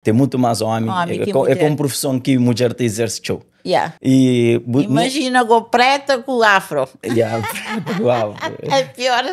Tem mutu más ómi. Ómi É ki é ka mudjer. un profison ki mudjer ta izerse txeu. Yeah. E bu, Imajina go preta ku afro. Yeah, preta ku afro. É pior.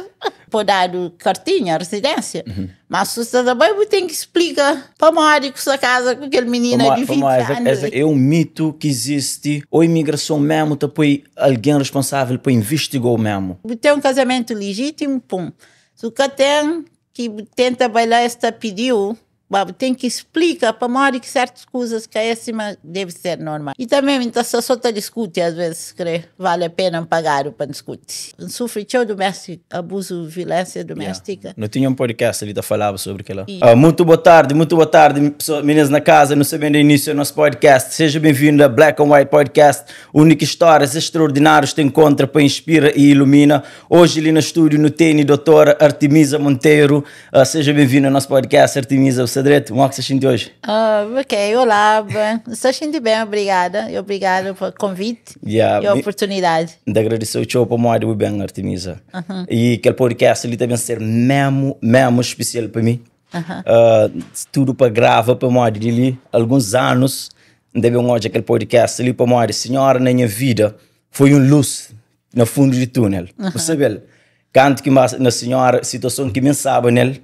Pô dadu kartinha, residência. Mas se sta ta bai, bu ten ki splika pamodi ku sta kaza ku kel minina Pamodi, di 20 pamodi essa, anu essa li. é un mitu ki izisti. Ô imigrason memu ta poi algen responsável pa investigou memu. Bu ten un kazamentu legítimu, pum. Si bu ka ten, ki bu tenta bai la, es ta pidiu. Ba bu ten ki splika pamodi ki sertus kuzas ka é sima debe ser normal. I tanbe mi ta sta so ta diskuti as vezes kre vale a pena N pagadu pa N diskuti. N sufri txeu dumesti abuzu violensia dumestika. Nu tinha un podcast li ta falaba sobri kela. Mutu boa tardi, mutu boa tardi pessoa, minis na kaza, nu sta ben da inísiu a nos podcast. Seja ben-vindu a Black and White Podcast, undi ki stórias extraordinárius ta enkontra pa inspira i ilumina. Oji li na stúdiu nu teni Dotora Artemisa Monteiro. Seja ben-vindu a nos podcast, Artemisa. Bu sta dretu? Mo ki sta xinti oji? Ok, olá, ben, sta xinti ben, obrigada. E obrigada pa konviti Yeah, e oportunidadi. N ta agradeseu txeu pamodi bu ben, Artemisa. E kel podcast li ta ben ser memu, memu spesial pa mi. Tudu pa grava pamodi di li alguns anus N ta ben odja kel podcast li pamodi sinhora na nha vida foi un lus na fundu di túnel. Bu sabe-l? Kantu ki mas na sinhora situason ki mi nsaba nel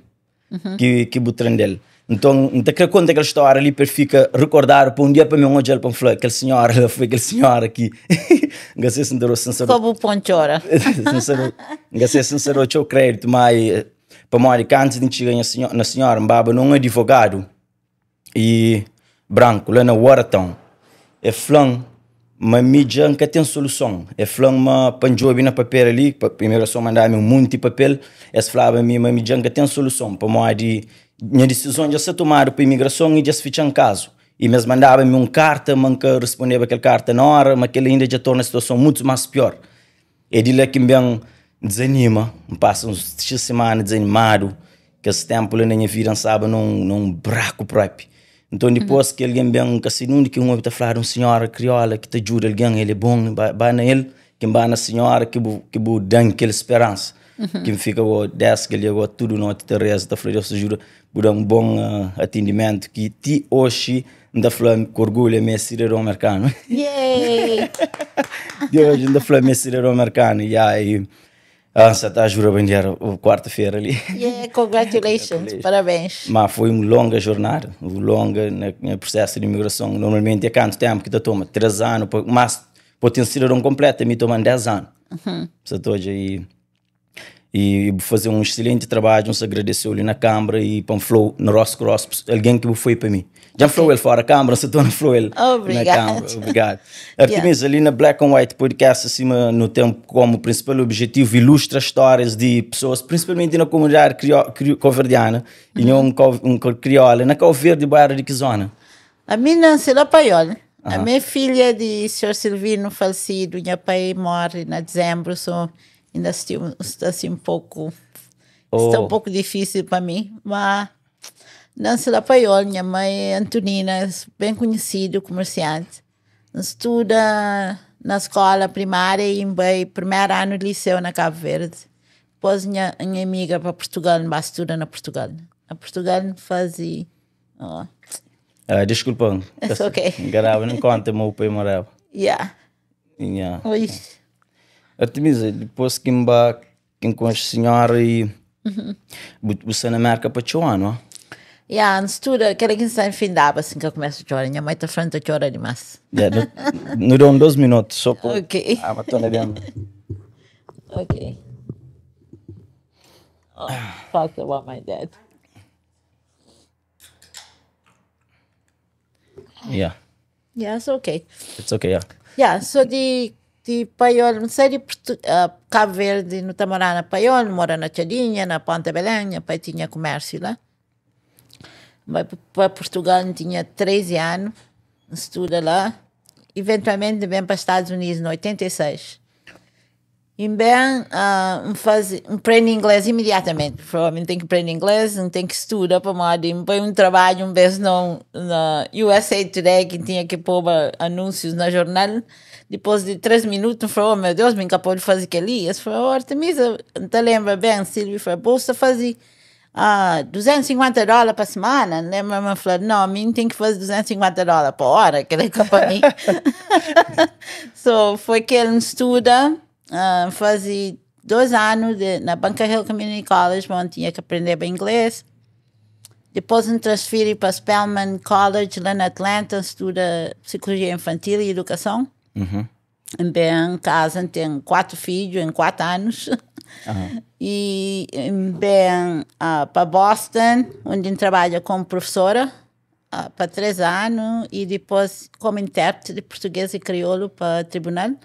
ki ki bu tran del. Nton N ta kre konta kel stória li pa el fika rikordadu pa un dia pa mi N odja-l pa N fla kel sinhora la foi kel sinhora ki N ka se si N ta si N sa Ka bu pon txora. N ka se si N sa da txeu kreditu ma pamodi ki antis di N txiga nha sinhora na sinhora N baba na un adivogadu. E branku la na Waratão. E fla-m ma mi dja N ka ten soluson. E fla-m ma pa N djobe na papel ali, pa imigrason manda-mi un munti papel, es flaba mi ma mi dja N ka ten soluson pamodi nha disizon dja sta tomadu pa imigrason i dja es fitxa-m kazu. I ma es mandaba mi un karta ma N ka respondeba kel karta na óra, ma kel-la inda dja torna situason mutu más pior. É di la ki N ben dizanima, N pasa uns txeu simana dizanimadu, kes ténpu la na nha vida N staba na un braku própi. Nton dipôs ki algen ben, N ka sabe undi ki un obi ta fladu un sinhora kriola ki ta djuda algen, el é bon, ba na el, ki N ba na sinhora ki bu ki bu da-m kel speransa, ki N fika go des kel dia go tudu noti ta reza ta fla Deus ta djuda, bu da-m un bon atendimentu ki ti oxi N ta fla ku orgulhu mi é sidadon merkanu. Yay! Di oji N ta fla mi é sidadon merkanu. Ya, i N sa ta jura bandera kuarta-fera li. Yeah, congratulations, parabéns. Ma foi un longa jornada, un longa na nha prusesu di imigrason. Normalmenti é kantu ténpu ki ta toma? 3 anu, mas pa ten sidadon konpletu mi toma-m 10 anu. Sa ta odja i. E bu faze un excelente trabadju, N sta agradeseu li na kambra e pa N flau na rostu ku rostu, algen ki bu foi pa mi. Dja N flau el fora kambra, N sta torna flau el na kambra. Obrigadu. Artemisa, li na Black and White Podcast, sima nu ten komu prinsipal objetivu ilustra stórias di pesoas, prinsipalmenti na komunidadi kauverdiana, e nho un kriola. Na Kau Verdi bu era di ki zona? Ami nanse la Paiol. Ami é filha di senhor Silvino falsidu, nha pai morre na dizembru, so Inda sta assim um pouco oh. Está um pouco difícil para mim, mas nasci lá Paiol, minha mãe Antonina, bem conhecido, comerciante. Estuda na escola primária e em primeiro ano de liceu na Cabo Verde. Depois minha, minha amiga para Portugal, mas estuda na Portugal. Na Portugal fazia. Oh. Desculpa. It's okay. Garava não conta, meu pai morava. Yeah. Yeah. Ui. Artemisa, dipôs ki N ba ki N konxe sinhora i bu bu sta na Merka pa txeu anu, ah? Ya, N studa, kel ki N sta infindaba sin ka kumesa txora. Nha mai ta fla N ta txora dimás. Ya, nu nu da un dos minutu so pa Ok. Ah, ma torna ben. Ok. Oh, talk about my dad. Yeah. Yeah, it's okay. It's okay, yeah. Yeah, so di, di Paiol, N sai di Portu, uh, Cabo Verde, nu ta mora na Paiol, nu mora na Txadinha, na Ponta Belém, nha pai tinha kumérsiu la. N bai pa Portugal, N tinha 13 anu, N studa la. Eventualmente N ben pa Estados Unidos na 86. I N ben, N faze, N prende inglês imediatamenti. N fla, N ten ki prende inglês, N ten ki studa pamodi N bai un trabadju un bês na na USA Today ki N tinha ki poba anúnsius na jornal. Dipôs di 3 minutu N fla, oh meu Deus, mi N ka pode faze kel-li. Es fla, oh Artemisa, N ta lenbra ben, Silvio fla, bo sta faze. 250 dólar pa semana. N lembra ma N fla, no, mi N ten ki faze 250 dólar pa hora, kel-la é ka pa mi. So, foi kel N studa, N faze 2 anu de, na Bunker Hill Community College, ma N tinha ki aprendeba inglês. Dipôs N transfiri pa Spelman College, la na Atlanta, N studa psikolojia infantil i idukason. N ben kaza, N ten 4 fidju en 4 anus. I N ben pa Boston, undi N trabadja komu profesora pa 3 anu i dipôs komu intérpreti di purtugês i kriolu pa tribunal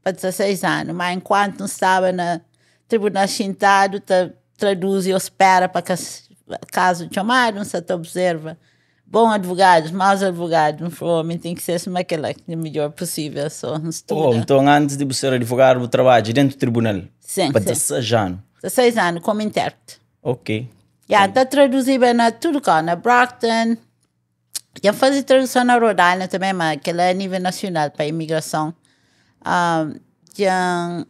pa 16 anu. Má enkuantu N staba na tribunal xintadu ta traduzi ô spera pa kazu txomadu, N sa ta observa Bon advogadus, maus advogadus, N fla, omi ten ki ser sima kela, ki midjor posível, so N studa. Oh, nton antis di bu ser advogadu bu trabadja dentu tribunal? Sim, Pa sim. 16 anu? 16 anu, komu intérpreti. Ok. Ya, N ta traduziba na tudu kau, na Brockton, dja N faze traduson na Rhode Island tanbê, ma kela a nível nasional, pa imigrason. Dja N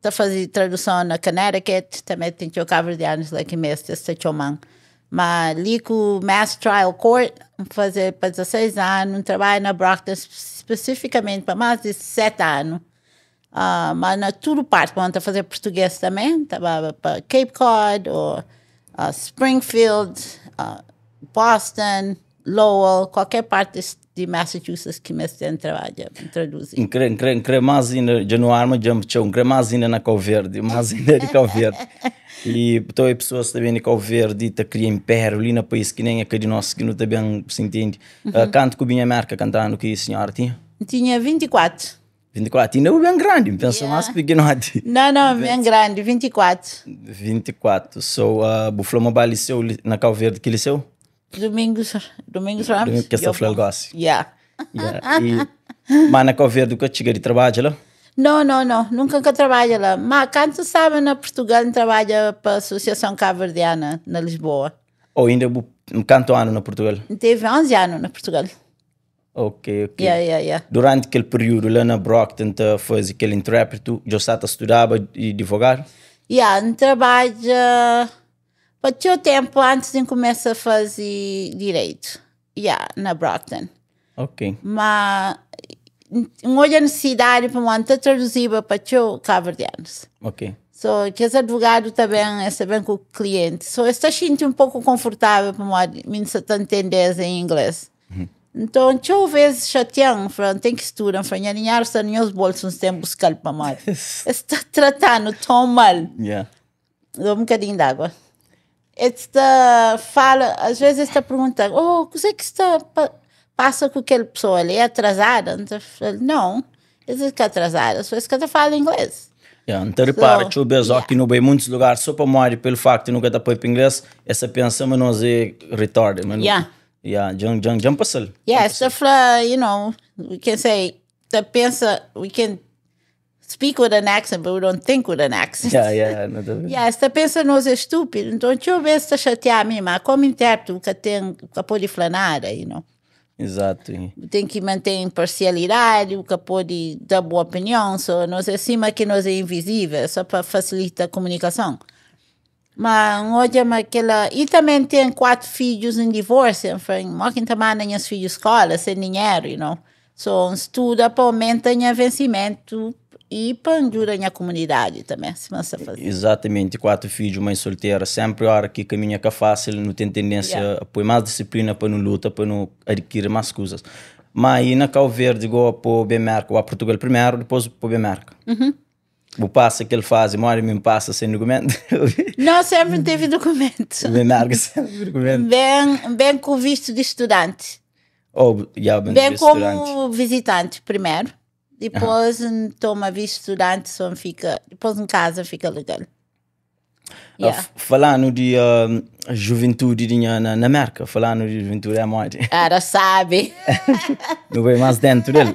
ta faze traduson na Connecticut, tanbê ten txeu kabuverdianus la ki meste, es ta txoma-m. Ma li ku Mass Trial Court, N faze pa 16 anu, N trabadja na Brockton spesifikamenti pa más di 7 anu. Ma na tudu parti, pamodi N ta faze purtugês tanbê, N ta baba pa Cape Cod ô Springfield, Boston. Lowell, kualker parti di Massachusetts ki meste N trabadja, N traduzi. N kre, N kre, N kre más inda, dja nu arma dja txeu, N kre más inda na Kau Verdi, más inda di Kau Verdi. E ta oi pesoas ta ben di Kau Verdi ta kria impériu li na país ki nen é ka di nos, ki nu ta ben se intende. Kantu ku binha Merka, kantu anu ki sinhora tinha? N tinha 24. 24, inda bu ben grandi, N pensa más pikinoti. Não, não, ben grandi, 24. 24, so bu fla ma ba liseu na Kau Verdi, ki liseu? Domingos, Domingos Ramos. Domingos que sta fla gosi. Yeah. Yeah. E, mas na Cabo Verde nunca txiga di trabadja la? Não, não, não, nunca nunca trabalha lá. Mas quando estava na Portugal, trabalha para a Associação Cabo-Verdiana, na Lisboa. Ou ainda bu kantu anu na Portugal? Teve 11 anos na Portugal. Ok, ok. Yeah, yeah, yeah. Durante kel período lá na Brockton ta faze kel intérprete, dja sta ta estudaba e advogado? Yeah, n trabalha Pa txeu ténpu antis di N kumesa faze direitu, ya, na Brockton. Ok. Má, N odja nisisidadi pamodi N ta traduziba pa txeu kabuverdianus. Ok. So, kes advogadu ta ben, es ta ben ku klienti. So, es ta xinti un poku konfortável pamodi mi N sa ta ntende-s en inglês. Nton, txeu ves xatia-m, N fla, N ten ki studa. N fla, nha dinheru sta na nhos bolsu, N ten buska-l pamodi es ta trata-nu tãu mal. Yeah. Dá um bocadinho de água. Eles ta fala, às vezes eles ta pergunta, oh, kuzê ki sta pa, passa ku kel pessoa ali? É atrasada? N ta fla, não, eles ka atrasada, só eles ka ta fala inglês. Yeah, N ta repara So, txeu bês, ó, yeah. ki nu bai muitus lugar só pamodi pelu faktu di nu ka ta papia inglês, es ta pensa ma nos é retarded, ma nu, Yeah. yeah, dja-m, dja-m, dja-m pasa-l. Yeah, es ta fla, you know, we can say, ta pensa, we can Speak with an accent, but we don't think with an accent. Yeah, yeah, não tô vendo. Yeah, es ta pensa nos é estúpido, então txeu bes ta xatia mi, ma como intérprete bu ka ten, bu ka pode fla nada, you know. Exato. Bu ten ki mantê imparcialidade, bu ka pode da bu opinião, so nos é sima ki nos é invisível, só pa facilita comunicação. Ma N odja ma kela, e também ten 4 fidjus N divorcia, N fla, mo ki N ta manda nhas fidjus skola sen dinheru, you know. So N studa pa aumenta nha vencimentu e pa N djuda nha kumunidadi também, sima N sta faze. Exatamente, 4 fidju, mãe soltera, sempre ora ki kaminhu é ka fácil, nu ten tendência a poi más disiplina pa nu luta, pa nu adkiri más kuzas. Ma i na Kau Verdi go po ben Merka, o a Portugal primeru, dipôs po ben Merka. Bu pasa kel fazi modi mi pasa sen dukumentu? Não, sempre teve documento. Ben larga sempre documento. Ben, ben com visto de estudante. Oh, já, ben, Ben visto estudante. como visitante primeiro. Depois toma visto de estudante, só fica. Depois em casa fica legal. Yeah. Falando di juventude di nha na, na Merka, falando di juventude é modi. Era sabe. Não vem mais dentro dele.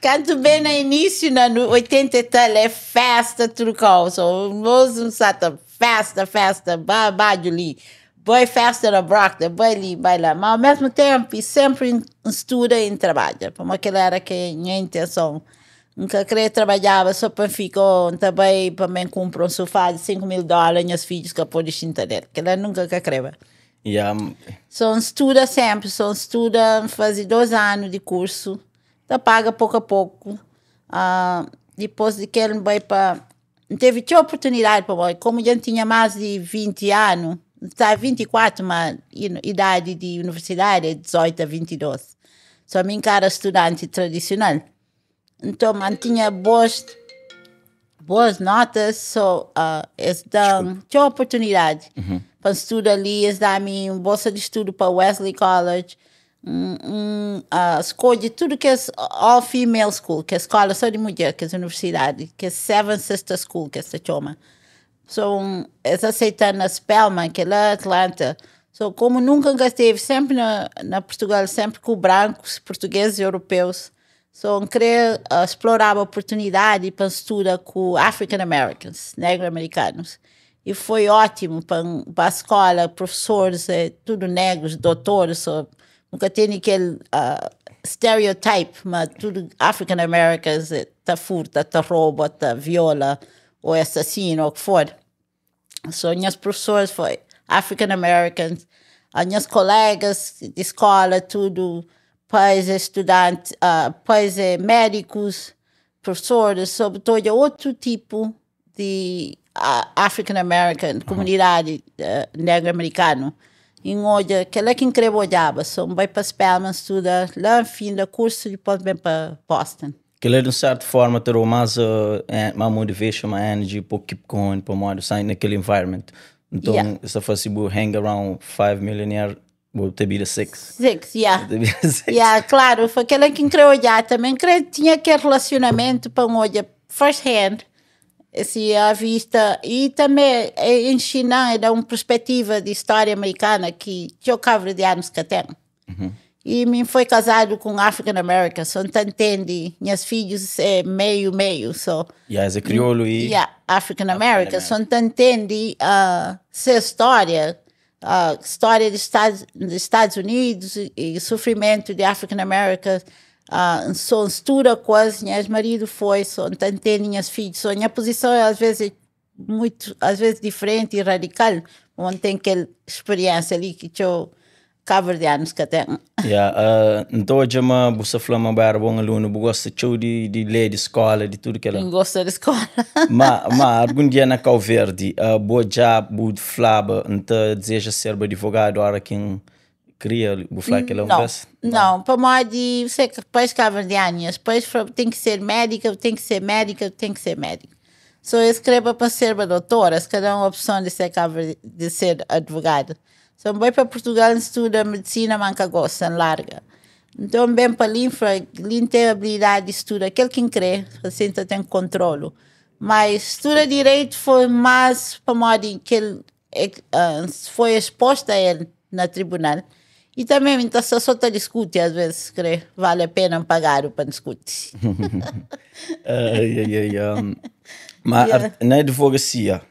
Canto bem no início, na, no 80 e tal, é festa, tudo causa. Nós um sata, festa, festa, ba, ba, ali. Boy festa na Brockton, boy ali, vai lá. Mas ao mesmo tempo, e sempre em, estuda e em trabalha. Como aquela era que a minha intenção. N ka kre trabadjaba so pa N fika, oh, N ta bai pa N ben kunpra un sufá di 5 mil dóla, nhas fidjus ka pode xinta del. Kel-la nunka N ka kreba. Yeah. So N studa senpri, so N studa, N faze 2 anu di kursu, ta paga poku a poku. Ah, dipôs di kel N bai pa, N tevi txeu oportunidadi pamodi komu dja N tinha más di 20 anu, N staba 24, ma idadi di universidadi é 18 a 22. So mi N ka era studanti tradisional. Nton, ma N tinha boas, boas notas, so uh, es da-m txeu oportunidadi mm -hmm. pa N studa li, es da-mi un bolsa di studu pa Wesley College, N, N uh, skodje tudu kes all female school, kes skola só di mudjer, kes universidadi, kes Seven Sister School kes ta txoma. So, es aseita-m na Spelman, ke la Atlanta. So, komu nunka N ka stevi, senpri na, na Portugal, senpri ku brankus, portugueses e europeus. So, N kre uh, sploraba oportunidadi pa N studa ku African Americans, negro americanos. E foi ótimu pa N ba skola, professores é tudu negrus, doutores, so nunka tene kel uh, stereotype ma tudu African Americans eh, ta furta, ta rouba, ta viola, ou é assassino, ou o que for. So, nhas professores foi African Americans, as minhas colegas de escola, tudo, pais e estudantes, uh, pais e médicos, professores, sobretudo outro tipo de uh, African American, comunidade uh, negro americano. E odja, kel ki N kreba odjaba, so N bai pa Spelman studa lá fim da curso, depois bem pa Boston. Kel de un certa forma ter mais uh, mais motivation, mais energy para keep going, pa modo sair naquele environment. Então, se fosse bu hang around 5 millionaire, vou ter vida 6. Six, yeah. Ter vida 6. Yeah, claro, foi aquela que queria olhar também, queria, tinha aquele relacionamento para um olhar first hand, assim, à vista, e também é, ensinar, é dar uma perspectiva de história americana que eu cabo-verdianos que tem. E mim foi casado com African American, so então entende, meus filhos é meio, meio, so... Yeah, é crioulo e... Yeah, African American, so então entende a sua história, a história dos Estados Unidos e, e sofrimento de African American, uh, so estuda quase, meu marido foi, so então entende meus filhos, so minha posição é às vezes muito, às vezes diferente e radical, onde tem aquela experiência ali que eu cabo-verdianos que tem. Yeah, então hoje uma você falou uma era bom aluno, você gosta txeu de ler de escola, de tudo que ela. Não gosta de escola. Ma algum dia na Cabo Verde, bo já bu flaba, então deseja ser advogado, hora quem queria, bu falar que ela Não, não, para modo você que país cabo-verdiano, depois tem que ser médica, tem que ser médica, tem que ser médica. So eu escrevo para ser uma doutora, se cada uma opção de ser cabo, de ser advogado. So vai para Portugal estuda medicina, manca gosta, larga. Então bem para Linfra, Lin tem habilidade de estudar aquele que crê, assim tem controlo. Mas estuda direito foi mais para modo que ele uh, foi exposto a ele na tribunal. E também então, só só te discute, às vezes, crê, vale a pena pagar para discutir. Ai, ai, ai, mas yeah. na advocacia,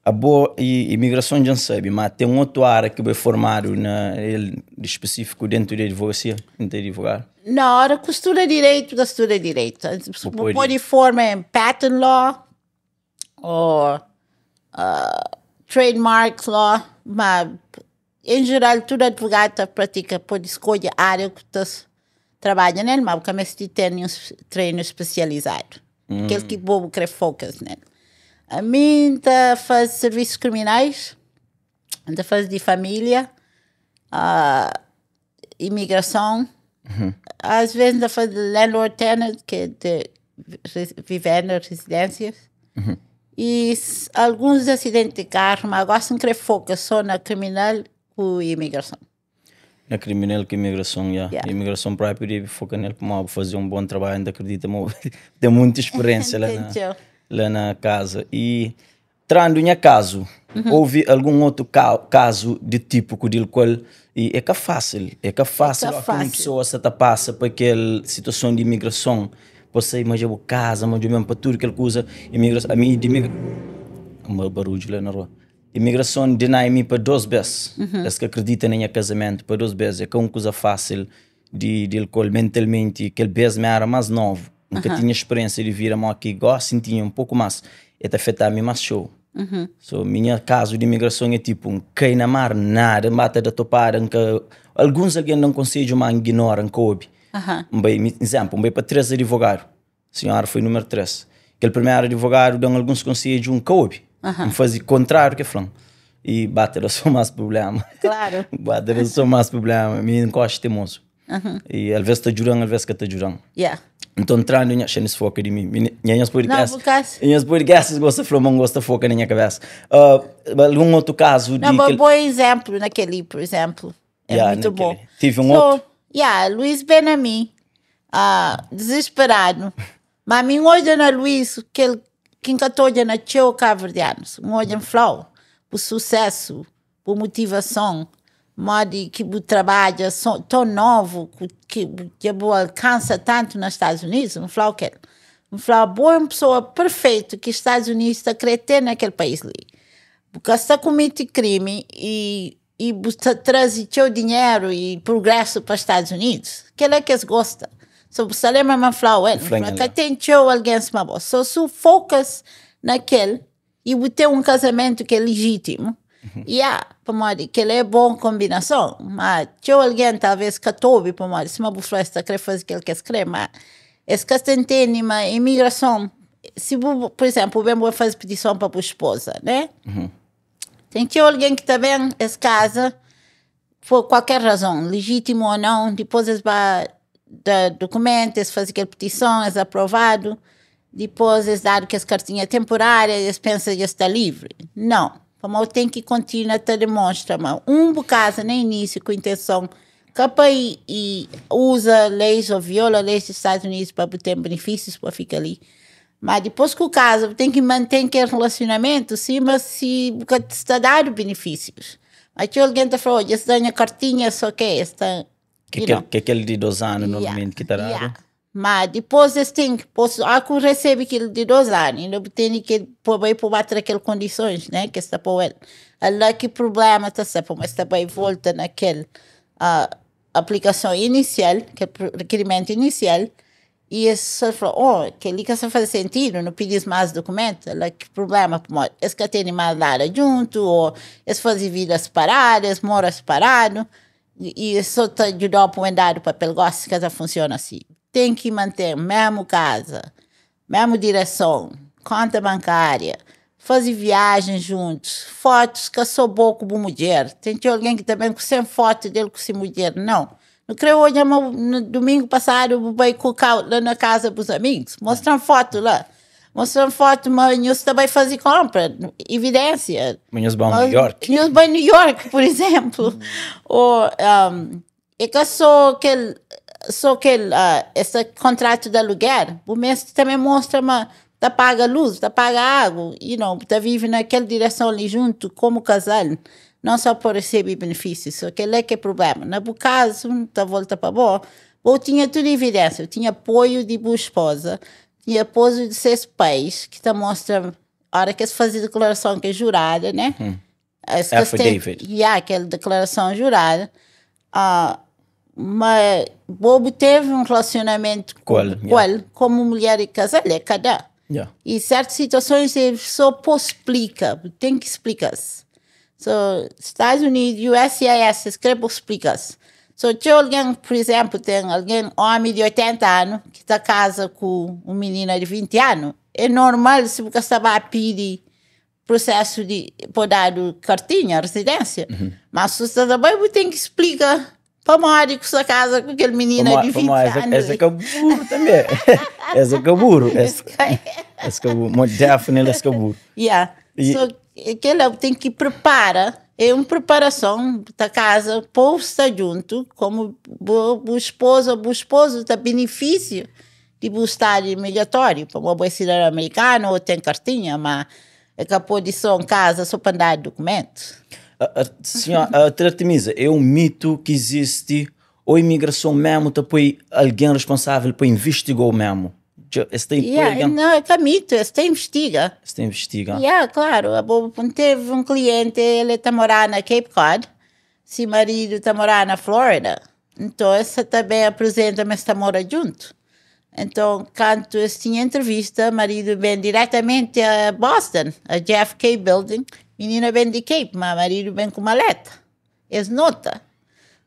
a boa e imigração já sabe, mas tem um outro área que foi formado na, ele, específico dentro da advocacia, não advogado? Na hora que estuda direito, estuda direito. Pode, pode formar em patent law ou trademark law, mas em geral tudo advogado pratica, pode escolher a área que tu trabalha nele, mas porque tem um treino especializado. Aquele que bobo quer focus nele. A mim tá faz serviços criminais, tá faz de família, uh, imigração, às vezes tá faz landlord tenant, que é de vivenda, residências. E alguns acidentes de carro, mas agora não quer foco só na criminal e imigração. Na criminal que imigração, yeah. Yeah. Imigração própria deve focar nele para fazer um bom trabalho, ainda acredita, tem muita experiência lá na casa. E trando em caso, houve algum outro caso de tipo que del qual e é que é fácil, é que é fácil, é que uma pessoa se te passa para aquela situação de imigração, você imagina casa, mas mesmo para tudo que ele usa, imigração, a mim de imigração, um barulho lá na rua. Imigração deny me para duas vezes. Eles que acreditam em casamento para duas vezes. É que é uma coisa fácil de qual mentalmente, aquele vez me era mais novo. N ka tinha speriensia di vida mó ki gosi N tinha un poku más. E ta afeta-mi más txeu. So, minha kazu di imigrason é tipu, N kai na mar nada, N ba ta da topada, N ka. Alguns algen da-m konsedju má N ignora, N ka obi. N bai, izénplu, N bai pa 3 adivogadu. Sinhora foi númeru 3. Kel primeru advogadu da-m alguns konsedju, N ka obi. N faze kontráriu ki el fla-m. I ba ta da sô más prubléma. Klaru. Ba ta da sô más prubléma. Mi N gosta temozu. I alvês ta djuda-m, alvês ka ta djuda-m. Yeah. Nton, trandu nha, xa nhos foka di mi. Mi nha nhos Não, podcast. bu kas. Nhos podcast gosta fla ma N gosta foka na nha kabésa. Uh, algun otu kazu di Não, mas kel. bom exemplo naquele, por exemplo. É Yeah, muito bom. naquele. Tive um So, outro. yeah, Luís Benami, ah, desesperado. Mas mim olha na Luís, que ele, quem que olha na tcheu cabo-verdianos, um olha em flau, por sucesso, por motivação, modo que bu trabalha so, tão novo, que, que bu alcança tanto nos Estados Unidos, um flau que um flau boa uma pessoa perfeita que Estados Unidos está querendo ter naquele país ali. Porque está comete crime e e bu ta traze txeu dinheru e prugrésu pa Stadus Unidus. Kel-la ki es gosta. So bu sta lenbra ma N fla-u el, N fla ka ten txeu algen sima bo. So si bu fokas na kel i bu ten un kazamentu ki é lijítimu, ya, pamodi kel-la é bon konbinason. Ma txeu algen talvês ka ta obi pamodi sima bu fla es ta krê faze kel ki es krê, ma es ka ta ntende ma imigrason, si bu, pur izénplu, bu ben bu faze pitison pa bu spoza, né? Ten txeu algen ki ta ben es kaza por kualker razon, legítimo ou não, dipôs es ba da dukumentu, es faze kel petison, es aprovadu, dipôs es dadu kes kartinha temporária, es pensa dja sta livri. Não, pamodi ten ki kontinua ta demonstra ma un bu kaza na inísiu ku intenson ka pa i uza leis ou viola leis di Stadus Unidus pa bu ten benefísius pa fika li. Ma dipôs ku kaza, bu ten ki mantén kel relasionamentu sima si bu ka sta dadu benefísius. Ma txeu algen ta fla, odja, es da nha kartinha, so ke es ta, you know. Ke kel di dos anu normalmenti ki ta dadu. Yeah. Ma dipôs es ten ki pô, a ku resebe kel di dos anu, inda bu tene ki pô bai pô ba tra kel kondisons, né, ki es ta pô el. Ala ki prubléma ta sta, pamodi es ta bai volta na kel aplikason inisial, kel rekirimentu inisial, I es sa fla, Oh, kel-li ka sa faze sentidu, nu pidi-s más dukumentu. Ala ki prubléma, pamodi es ka tene más nada djuntu, ô es faze vida siparadu, es mora siparadu, i es sô ta djuda-u pa un dadu papel. Gósi ka ta funsiona si. Ten ki mante mésmu kaza, mésmu direson, kónta bankária, faze viajen juntus, fotus ka sô bo ku bu mudjer. Ten txeu algen ki ta ben ku sen fotu del ku se mudjer. Nau. Nu kre odja ma no domingu pasadu bu bai cook out la na kaza bus amigus. Mostra-m fotu la. Mostra-m fotu ma nhos ta bai faze konpra. Evidensia. Ma nhos ba New York. Nhos bai New York, por izénplu. Ô é ka sô kel sô kel ese kontratu di aluger. Bu meste tanbê mostra ma ta paga lus, ta paga agu, you know, bu ta vive na kel direson li juntu komu kazal. Não só pa recebe benefícios, só kel-la que é problema. Na bu caso, N ta volta pa bo, bo tinha tudo evidência, bu tinha apoio di bu esposa, tinha apoio di ses pais, ki ta mostra ora ki es faze declaração ki é jurada, né? Es ka ten, Affidavit. yeah, kel declaração jurada. Ah, ma bo bu teve um relacionamento Ku el, ku el, como mulher e casal, é kada. E certas situações é só pô explica, bu ten ki explica-s. So, Estados Unidos, USCIS, es kre pa bu explica-s. So, txeu algen, por exemplo, ten algen, omi di 80 anu, ki ta kaza ku un minina di 20 anu, é normal si bu ka sta ba pidi prosesu di pa dadu kartinha, residência. Mas si bu sta ta bai, bu ten ki explika pamodi ku sta kaza ku kel minina di 20 anu. Es é ka burro tanbê. Es é ka burro. Es ka burro. Mo definitely es ka burro. Yeah. So, kela bu ten ki prepara, é un preparason, bu ta kaza, povu sta djuntu, komu bu espoza ou bu espozu ta benefisia di bu stadu imigratóriu, pamodi bo é sidadon amerikanu ou ten kartinha, ma é ka pode so N kaza so pa N dadu dukumentu. Sinhora Artemisa, é un mitu ki izisti ou imigrason memu ta poi algen responsável pa investigou memu? Es ta poi algen? Nau, é ka mitu, es ta investiga. Es ta investiga? Ya, klaru. Abo, N tevi un klienti, el ta mora na Cape Cod, si maridu ta mora na Florida. Nton, es sa ta ben aprizenta ma es ta mora djuntu. Então, kantu es tinha entrevista, maridu ben diretamenti a Boston, a JFK Building, minina ben di Cape, ma maridu ben ku maleta. Es nota.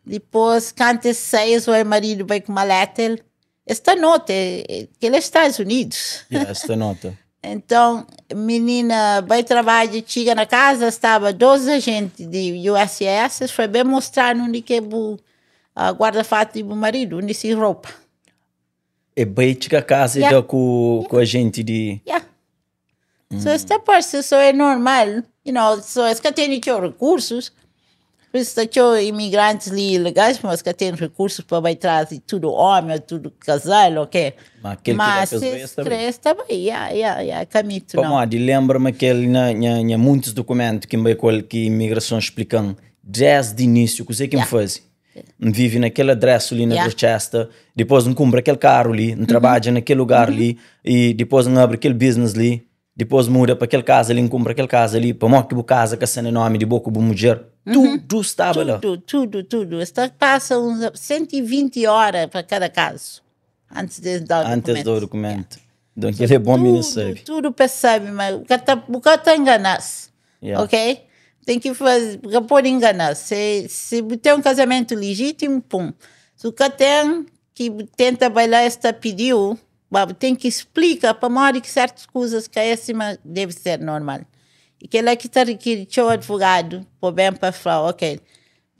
Dipôs, kantu es sai, es oi maridu bai ku maleta, el es ta nota, kel é Estados Unidos. Yeah, es ta nota. Então, minina bai trabadja, txiga na kaza, staba dos ajenti di USCIS, es foi ben mostra-nu undi ki é bu guarda-fatu di bu maridu, undi si ropa. E bai txiga kaza e da ku ku ajenti di. Yeah. So es ta parse so é normal, you know, so es ka tene txeu rekursus, por isso sta txeu imigrantis li ilegais, mas es ka tene rekursus pa bai tras di tudu omi ou tudu kazal ou ke. Ma kel ki da Mas pa es si bai, es es ta kre bai. es ta bai, yeah, yeah, yeah, ka mitu nau. Pamodi lenbra ma kel na nha nha muntis dukumentu ki N bai ku el ki imigrason xplika-m desdi inísiu kuzê ki N faze. N vive na kel adresu li na yeah. Dorchester, dipôs N kunpra kel karu li, N trabadja na kel lugar li, i dipôs N abri kel business li, dipôs muda pa kel kaza li, N kunpra kel kaza li, pamodi ki bu kaza ka sta na nomi di bo ku bu mudjer? Tudu staba la. Tudu, tudu, tudu. Es ta pasa uns 120 óra pa kada kazu antis di es da Antes dokumentu. do documento. Então, kel é bom mini sabe. Tudo, tudo pa sabe, mas bu ka ta, bu ka ta engana-s. Yeah. Ok? Tem ki faze, bu ka pode engana-s. Se, se bu ten un kazamentu legítimo, pum. Se bu ka ten, ki bu tenta bai la, es ta pidi-u, ba bu ten ki splika pamodi ki sertus kuzas ka é sima debe ser normal. I kel-la ki ta rikiri txeu advogadu pa ben pa fla, ok,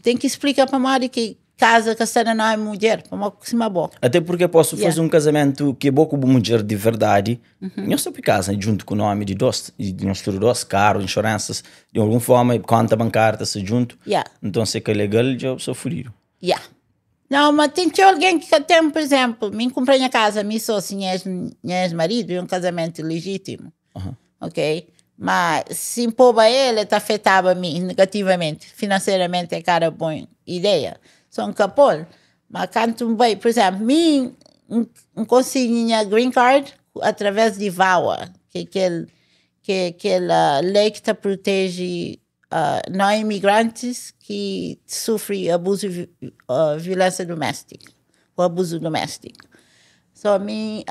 Tem ki explica pamodi ki casa ka sta na nomi mudjer, pamodi sima bo. Até porque posso Yeah. fazer um casamento que bo ku bu mudjer de verdade. Nhos ta pui casa junto com o nome de dos, e nhos tudo dos, carro, insuranças, de alguma forma, conta bancária ta ser junto. Yeah. Então se que é legal, já sou fudido. Yeah. Não, mas tem txeu alguém ki ka tem, por exemplo, mi cumpra nha casa, mi só si nha ex, nha ex-marido, é um casamento legítimo. Ok? Ma si N poba el, el ta afetaba mi negativamenti, finanseramenti é ka era bon ideia. So N ka pô-l. Ma kantu N bai, pur izénplu, mi N konsigi nha green card através di VAWA, ki é kel ki é kel lei ki ta proteje no imigrantis ki sufri abuzu violénsia duméstiku ô abuzu duméstiku. So mi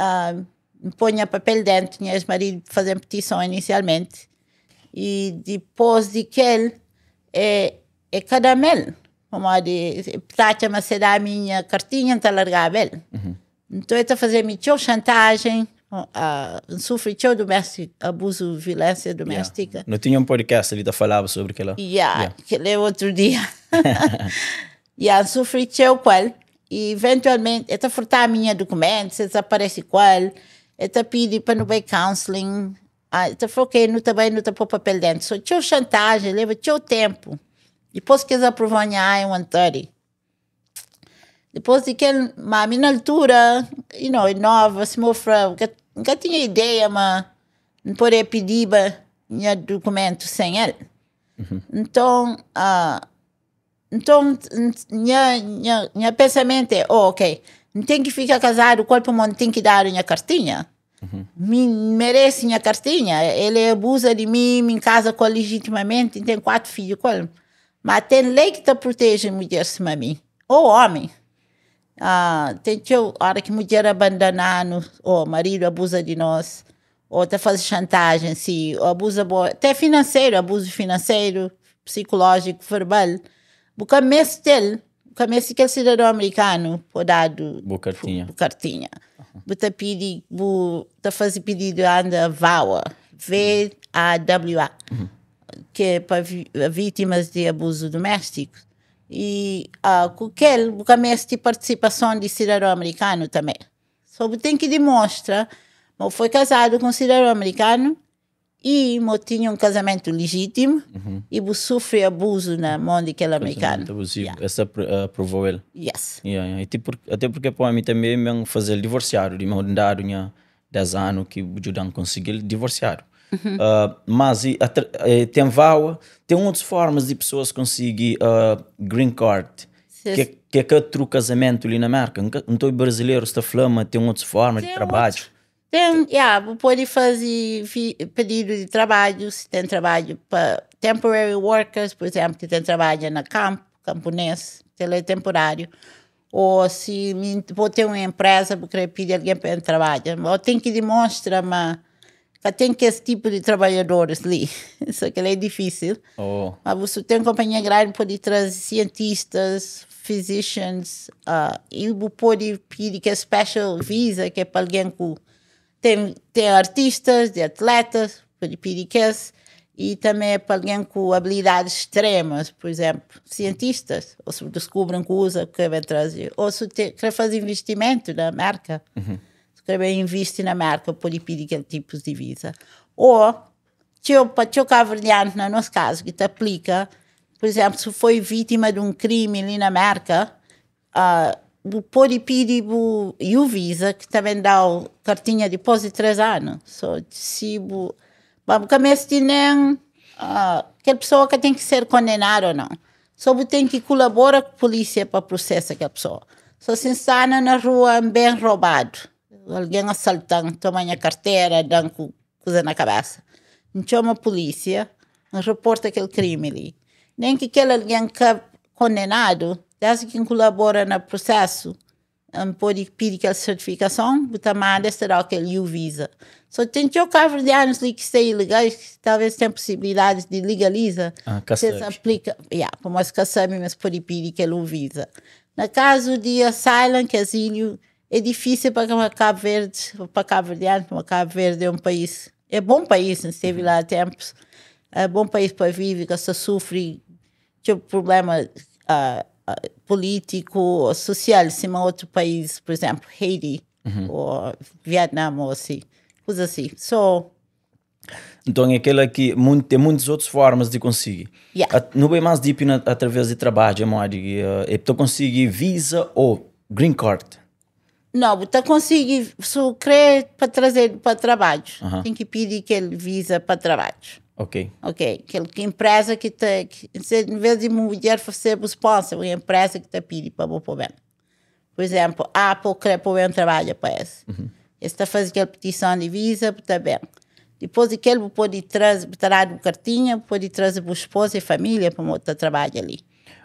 N poi nha papel dentu, nha ex-maridu faze-m petison inisialmenti y dipôs di kel e e ka da-m el, pamodi e ta atxa ma se da-m nha kartinha N ta largaba el. Nton e ta faze-m txeu xantajen, N sufri txeu duméstik, abuzu, violénsia duméstika. Nu tinha un podcast li ta falaba sobri kel-la. Ya, kel-la é otu dia. Ya, N sufri txeu ku el. Y eventualmente el ta furtá-mi nha dukumentus, el ta parese ku el, el ta pidi pa nu bai counseling, el ta fla ok, nu ta bai, nu ta pô papel dentu. So txeu xantajen, leba txeu tenpu. Dipôs ki es aprova-m nha I-130, dipôs di kel, ma mi na altura, you know, nova, sima bu fla, N ka tinha ideia ma N podia pidiba nha dukumentu sen el. Nton, Nton, nha, nha, nha pensamentu é, oh, ok, N ten ki fika kazadu ku el pamodi N ten ki dadu nha kartinha. Mi N merese nha kartinha. El é abuza di mi, mi N kaza ku el lejitimamenti, N ten 4 fidju ku el. Ma ten lei ki ta proteje mudjer sima mi, ô omi. Ten txeu ora ki mudjer abandona-nu ô maridu abuza di nos, ô ta faze xantajen si, ô abuza bo, até finanseru, abuzu finanseru, psikulójiku, verbal, bu ka meste-l, bu ka meste kel sidadon amerikanu pa dadu Bu kartinha. bu kartinha. Bu ta pidi, bu ta faze pididu anda VAWA, V-A-W-A, ki é pa vítimas di abuzu duméstiku. I ku kel bu ka meste partisipason di sidadon amerikanu tanbe. So bu ten ki dimostra ma bu foi kazadu ku un sidadon amerikanu i ma bu tinha un kazamentu lijitimu i bu sufri abuzu na mon di kel amerikanu. Kazamentu abuzivu. Es aprovou el? Yes. Yeah, yeah. I ate purke pa omi tanbe ben faze-l divorsiadu di meu dadu nha 10 anu ki bu djuda-m konsigi-l divorsiadu. Mas ten VAWA, ten otus formas di pesoas konsigi green card. Que, que é ka tru kazamentu li na Merka. N ta obi brazilerus ta fla ma ten otus forma di trabadju. Ten, ya, bu pode faze pedidu di trabadju, si ten trabadju pa temporary workers, pur izénplu, ki ten trabadja na kanpu, kanpunês, kel-la é tenpuráriu. Ou si mi bo ten un enpresa bu kre pidi algen pa ben trabadja, bo ten ki dimonstra ma ka ten kes tipu di trabalhadoris li. So kel-la é difísil. Oh. Ma bu su ten konpanhia grandi bu pode traze sientistas, physicians, i bu pode pidi kes special visa ki é pa algen ku Ten ten artistas, di atletas, pode pidi kes, e tanbe pa algen ku abilidadis stremas, pur izenplu, sientistas, o si bu diskubri un kuza bu kre ben traze, o si bu te kre faze investimentu na Merka, si kre ben invisti na Merka bu pode pidi kel tipus di viza. O txeu pa txeu kabuverdianus na nos kazu ki ta aplika, pur izenplu, si bu foi vitima di un krimi li na Merka, Bu pode pidi bu U-Visa ki ta ben da-u kartinha dipôs di 3 anu. So, si bu ba bu ka meste nen kel pesoa ka ten ki ser kondenadu o nau. So bu ten ki kulabora ku pulísia pa prusesa kel pesoa. So si N sta na na rua N ben robadu, algen asalta-m, toma nha kartera, da-m ku kuza na kabesa, N txoma pulísia, N riporta kel krimi li. Nen ki kel algen ka kondenadu, desdi ki N kulabora na prusesu, N pode pidi kel sertifikason, bu ta manda es ta da-u kel U-Visa. So ten txeu kabuverdianus li ki sta ilegais, ki talvez ten posibilidadis di legaliza, Ah, ka si es sabe. aplika, ya, pamodi es ka sabe ma es pode pidi kel U-Visa. Na kazu di asylum, ki azíliu, é difísil pa Kabu Verdi, pa kabuverdianus, pamodi Kabu Verdi é un país, é bon país, N stevi la ténpus, é bon país pa vive, ka sta sufri txeu prubléma polítiku ô sosial sima otu país, pur izénplu Haiti ô Vietnam ô asi, kuza asi. So. Nton é kela ki ten muitas otus formas di konsigi. Yeah. Nu bai más deep na através di trabadju é modi ki é ta konsigi visa ô green card? Nau, bu ta konsigi si bu kre pa trazedu pa trabadju, ten ki pidi kel visa pa trabadju. Ok. Ok, kel empresa ki ta, en vez di mudjer ser bu sponsor, un empresa ki ta pidi pa bo pô ben. Pur izenplu, Apple kre pa bo ben trabadja pa es. Es ta faze kel petison di visa, bu ta ben. Dipôs di kel bu pode traze, bu ta dadu bu kartinha, bu pode traze bu spoza i família pa bo ta trabadja li.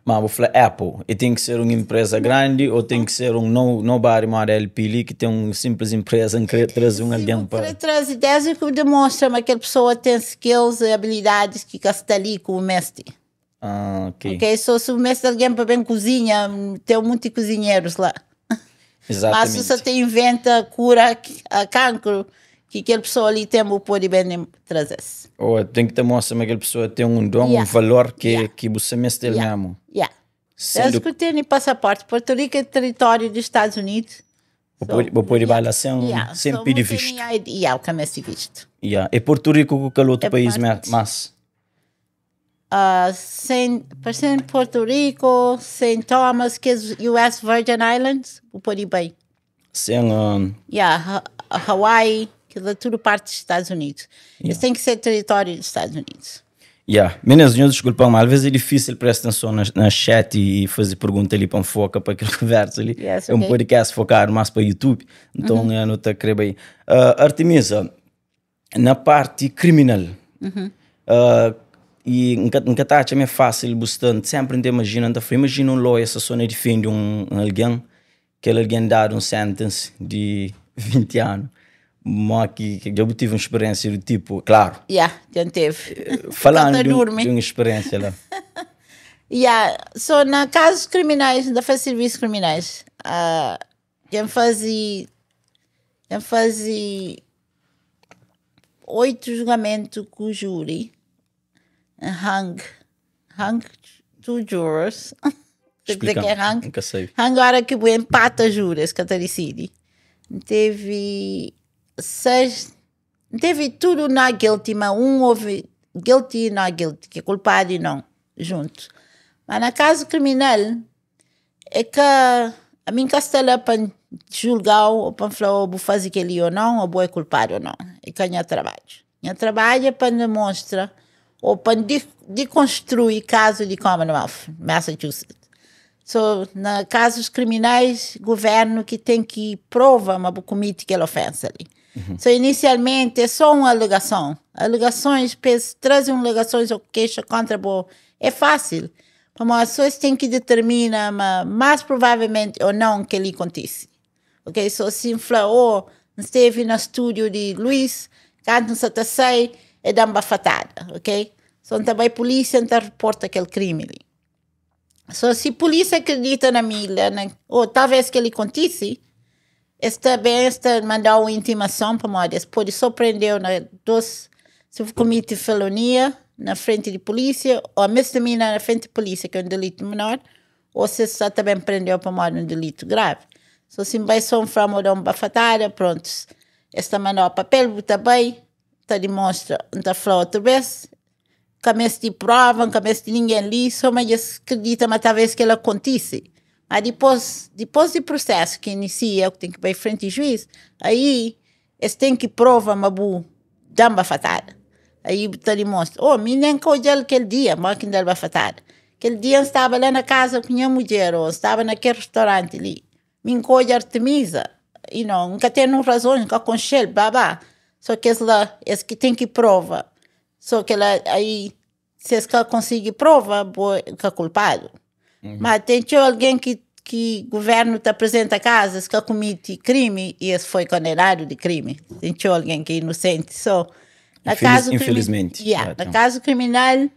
Ma bu fla Apple, e ten ki ser un empresa grandi ou ten ki ser un no, nobody moda LP li ki ten un simples empresa n kre traze un Si algen bu pa. kre traze desdi ki bu demonstra ma kel pessoa ten skills e abilidadis ki ka sta li ku bu meste. Ah, ok. Ok, so si bu meste algen pa ben kuzinha, ten munti kuzinherus la. Mas si sa Exatamente. ta inventa kura a kankru ki kel pessoa li ten bu pode ben traze-s. Ou ten ki ta mostra ma kel pessoa ten un don, Yeah. un valor ki Yeah. ki bu sa meste el Yeah. mesmu. Yeah. Sendo Desde ki tene passaporte, Porto Rico é território dos Estados Unidos. Bu pode, bu pode ba la sen, Yeah, sen so pidi bu tene vistu. ID, yeah, ka meste vistu. Yeah. É Porto Rico ku kal outro É país parte. mas? Saint, parece Porto Rico, Saint Thomas, kes US Virgin Islands, bu pode bai. Sen, Yeah, Hawaii, kes la tudu parti di Estados Unidos. Yeah. Es ten ki ser território di Estados Unidos. Yeah. Meninas, nhos desculpa, mas às vezes é difícil presta atenção na chat e fazer pergunta ali para foca para aquela conversa ali. Yes, É um ok. podcast focado mais para YouTube, então eu não tá querendo aí. Artemisa, na parte criminal, e nka ta atxa ma é fácil bu sta sempre nta imagina, nta fla, imagina um lawyer sa só na defende um alguém, kel alguém dado um sentence de 20 anos, mó ki dja bu tive um experiência do tipo, claro. Yeah, dja N teve. Falando Ka ta durmi. di um experiência lá. Yeah, so na casos criminais, nta faz serviços criminais, dja N faze, dja N faze 8 julgamentu ku júri, N hang, hang two jurors. Sabe kuzê ki é Explica-me, hang? nunca sei. Hang ora ki bu empata júri, es ka ta disidi. N tevi 6, N tevi tudu not guilty, ma un houve guilty e not guilty, ki é kulpadu i non, juntu. Ma na kazu kriminal, é ka, ami N ka sta la pa N julga-u o pa N fla-u bu faze kel-li o non, o bo é kulpadu o non. É ka nha trabadju. Nha trabadju é pa N demonstra o pa N dikonstrui kazu di Commonwealth, Massachusetts. So, na kazus kriminais, guvernu ki ten ki prova ma bu kumiti kel ofensa li. So, inisialmenti é so un alegason. Alegasons, pa es traze un alegasons o kexa kontra bo, é fásil. Pamodi so es ten ki determina ma más provavelmenti ou não kel-li kontise. Ok, so si N fla, oh, N stevi na stúdiu di Luís, kantu N sa ta sai, e da-m bafatada, ok? So N ta bai pulísia, N ta riporta kel krimi li. So si pulísia akredita na mi, la na, oh, talvês kel-li kontise, es ta ben, es ta manda-u un intimason pamodi es pode so prende-u na dos, si bu komite felonia na frenti di pulísia, ô misdemeanor na frenti di pulísia, ki é un delitu menor, ô si es sa ta ben prende-u pamodi un delitu gravi. So si N bai so N fla ma bu da un bafatada, prontus, es ta manda-u papel, bu ta bai, ta dimonstra, N ta fla otu bes, ka meste prova, N ka meste ningen li, so ma dja es kridita ma talvês kel-la kontise. Ma dipôs, dipôs di prusésu ki inisia, ku ten ki bai frenti juiz, aí es ten ki prova ma bu da-m bafatada. Aí bu ta dimonstra, oh, mi nen ka odja-l kel dia, modi ki N da-l bafatada? Kel dia N staba la na kaza ku nha mudjer ô N staba na kel ristoranti li. Mi N ka odja Artemisa, you know, N ka ten un razon, N ka konxe-l, bla bla. So kes la, es ki ten ki prova. So kela aí, si es ka konsigi prova, bo é ka kulpadu. Ma ten txeu algen ki ki guvernu ta apresenta kazu, es ka kumiti krimi i es foi kondenadu di krimi. Ten txeu algen ki é inosenti. So, na kazu krimi, Infelizmenti. yeah, na kazu kriminal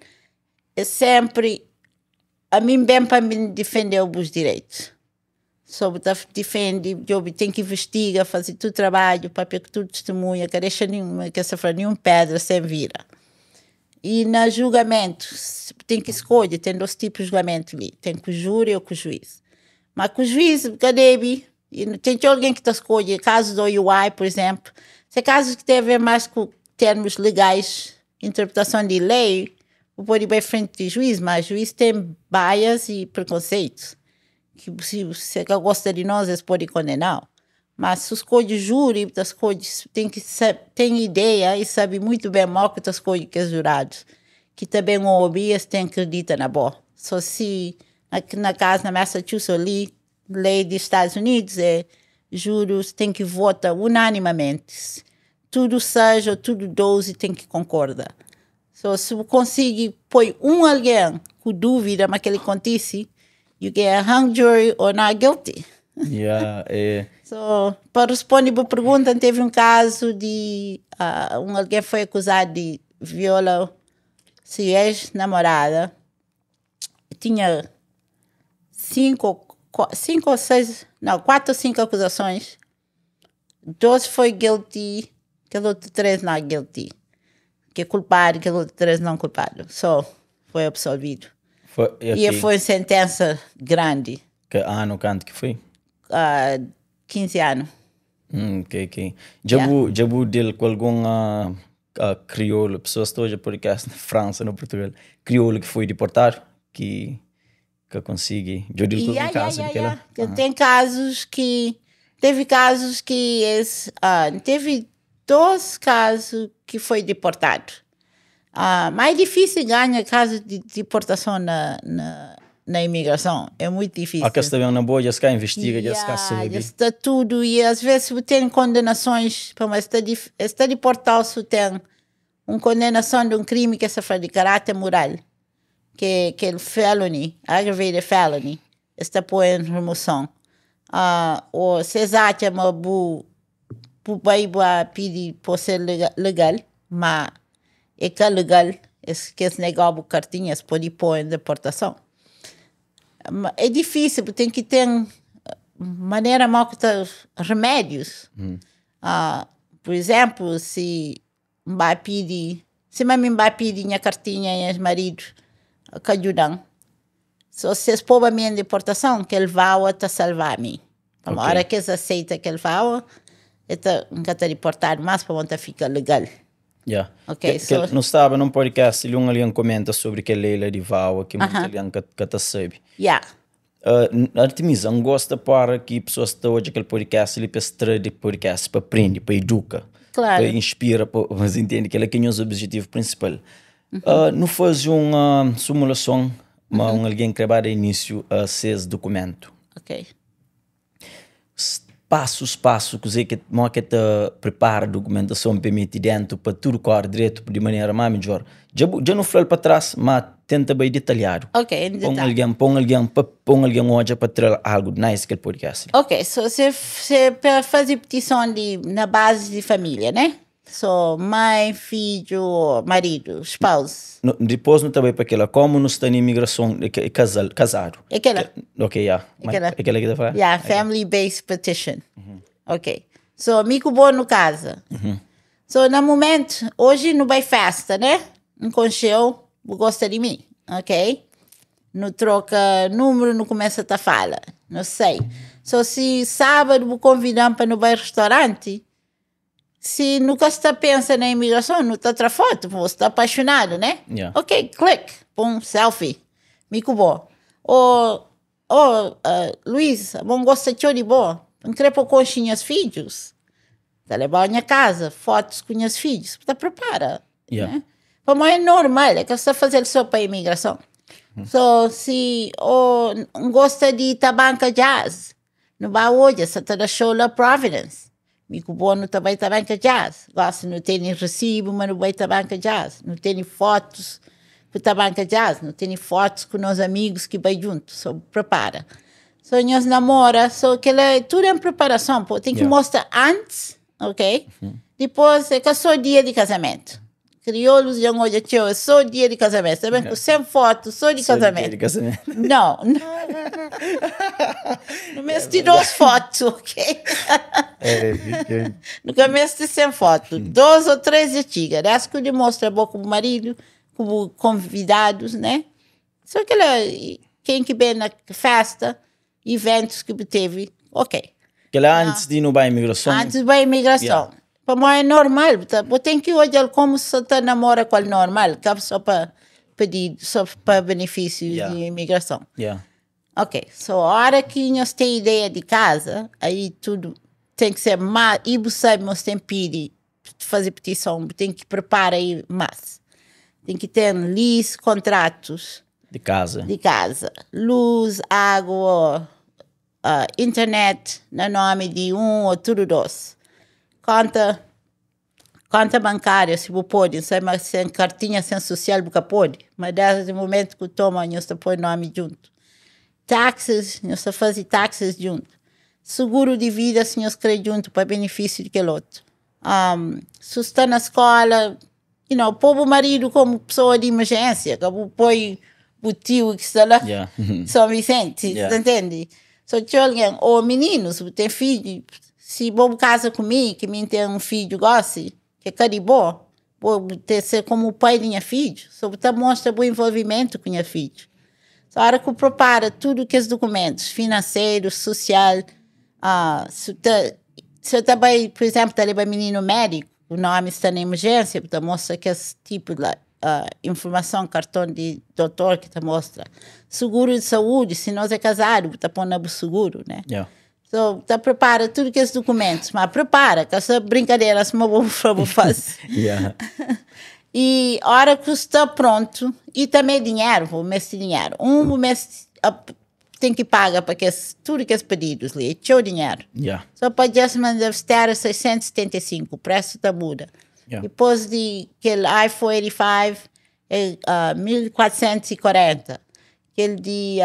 é senpri ami N ben pa N difendeu bus direitus. So bu ta difende, djobe, ten ki investiga, faze tudu trabadju, papia ku tudu tistimunha, ka dexa ninhun, ke sa fla, ninhun pedra sen vira. I na julgamentu, bu ten ki skodje, ten dos tipu di julgamentu li, ten ku júri ô ku juiz. Ma ku juiz bu ka debe, ten txeu algen ki ta skodje, kazus di OUI, pur izénplu, se kazus ki ten a ver más ku termus legais, interpretason di lei, bu pode bai frenti di juiz, ma juiz ten bias i prekonseitus. Ki si se ka gosta di nos es pode kondenau. Ma si skodje júri, bu ta skodje, ten ki ten ideia i sabe muitu ben mo ki ta skodje kes juradus ki ta ben obi i es ten kridita na bo. So si na kazu na Massachusetts li, lei di Stadus Unidus é júris ten ki vota unanimamenti. Tudu 6 ô tudu 12 ten ki konkorda. So si bu konsigi poi un algen ku dúvida ma kel-li kontise, you get a hung jury or not guilty. Yeah, é. So, pa responde bu pergunta, N tevi un kazu di uh, un algen foi akuzadu di viola se ex-namorada. Tinha cinco, cinco ou seis, não, quatro ou cinco acusações. Dos foi guilty, kel otu 3 not guilty. Ki é kulpadu, kel otu 3 não kulpadu. So, foi absolvidu. Foi, E ok. foi sentensa grandi, Que ano, kantu ki foi? uh, 15 anu. Ok, ok. Dja Yeah. bu, dja bu deal ku algun uh, uh, kriolu, pessoas ta odja podcast na França, na Portugal, kriolu ki foi deportadu, ki ka konsigi. Dja deal ku Yeah, algun kazu yeah, di yeah, kela? yeah. Tem casos que teve casos que es, ah, teve dois casos que foi deportado. Ah, mas é difícil ganhar caso de deportação na, na, na imigração. É muito difícil. Ah, que sta ben na boa, dja ska investiga, dja ska Yeah, sabe. já está tudo. E às vezes tem condenações, mas está, está deportado se tem uma condenação de um crime que se fala de caráter moral, que, que é felony, aggravated felony, está põe em remoção. Ah, ou se acham que bu, bu vai pedir por ser legal, mas é que é legal, es, que esse negócio cartinhas pode pôr em deportação. É difícil, porque tem que ter maneira mal que tá, remédios. Ah, por exemplo, se vai pedir, se mãe vai pedir minha cartinha e marido que ajudam. Só se eles pôr a minha deportação, que ele vai te salvar-me. A hora que eles aceitam que ele vai, nunca está deportado mais para onde fica legal. Yeah. Ok, Que, so- que, não estava num podcast e um alguém comenta sobre que Leila de Vaua, que muita alguém que, que tá sabe. Yeah. Artemisa, não gosta para que pessoas estão hoje aquele podcast ali para extrair de podcast, para aprender, para educar, Claro. para inspira, para, mas entende que ele é que é o nosso objetivo principal. Não faz uma simulação, mas um alguém que vai dar início a seus documento. Ok. Passo passo, que que mo que te prepara a documentação para meter dentro para tudo correr direito de maneira mais melhor. Já já não falei para trás, mas tenta bai detalhadu. Ok, em Pa un detalhe. algen, pa un algen, pa, pa un algen odja pa tra algu nice kel podcast li. Ok, so se, se pa faze petison di, na base di família, né? So, mãe, fidju, maridu, spouse. No, dipôs nu ta bai pa kela, komu nu sta na imigrason, é ke- casal, casadu. É kela. Ok, yeah. É kela. É kela ki ta fala? Yeah, family based petition. Ok. So, mi ku bo nu casa. So, na momento, hoje nu bai festa, né? N konxe-u, bu gosta di mi, ok? Nu troka número, nu começa ta fala, nu sai. So, si sábado bu convidam pa nu bai restaurante, si nu ka sta pensa na imigrason, nu ta tra foto, bu sta apaixonado, né? Yeah. Ok, click, pum, selfie, mi ku bo. Ou, oh, Luís, bom gosta txeu di bo, N kre pa konxe nhas fidjus. Ta leba nha casa, fotos com nhas filhos, ta prepara. Yeah. Né? Pa mim é normal, é que você fazer só para imigração. So, se oh, gosta de tabanca jazz, não vai hoje, você tá da show lá Providence. Mi ku bo não também tabanca jazz. Gosta, não tem recibo, mas não vai tabanca jazz. Não tem fotos com tabanca jazz, não tem fotos com nossos amigos que vai junto. So, prepara. So, nós namora, so, que ela, tudo em preparação, pô. Tem que mostrar antes, ok? Depois, é que é só dia de casamento. Crioulos já olha, tio, é só dia de casamento. Também com 100 fotos, só de Só casamento. dia de casamento. Não. No mês de duas fotos, ok? É, No começo de 100 fotos. Duas ou três de tiga. Essa que demonstra bom com o marido, com convidados, né? Só que ela, quem que vem na festa, eventos que teve, ok. Aquela antes de ir no ba imigração. Antes da imigração. Yeah. Para mim é normal, tá? Você tem que olhar como se está namora com o normal, que é só para pedir, só para benefícios Yeah. de imigração. Yeah. Ok, so a hora que nós tem ideia de casa, aí tudo tem que ser mais, e você mas tem que pedir, fazer petição, tem que preparar aí mais. Tem que ter lease, contratos De casa. de casa, luz, água, internet, no nome de um ou tudo dois. Conta, conta bancária, se você pode, sem, sem cartinha, sem social, você pode. Mas desde o momento que toma, você põe nome junto. Taxas, você faz taxas junto. Seguro de vida, se nós crê junto, para benefício daquele outro. Se está na escola, pôr o marido como pessoa de emergência, que põe o tio que está lá, São Vicente, você entende? Só tinha alguém, ou meninos, se tem filho, se vou casa comigo, que mim tem um filho gosta, que é caribó, vou ter ser como o pai de minha filho, só você mostra bom envolvimento com minha filho. Só a hora que prepara tudo que os documentos, financeiro, social, se tá, se eu também, por exemplo, tá levando menino médico, o nome está na emergência, você mostra que esse tipo de informação, cartão de doutor que te mostra. Seguro de saúde, se nós é casado, tá pondo no seguro, né? So, tá prepara tudo que esses documentos, mas prepara, que essa brincadeira, se uma boa forma faz. E a hora que está pronto, e também dinheiro, vou mês de dinheiro. Um mês tem que pagar para que esse, tudo que esses pedidos ali, é teu dinheiro. Só para adjustment of status 675, o preço tá muda. Depois de aquele I-485 é 1440. Aquele de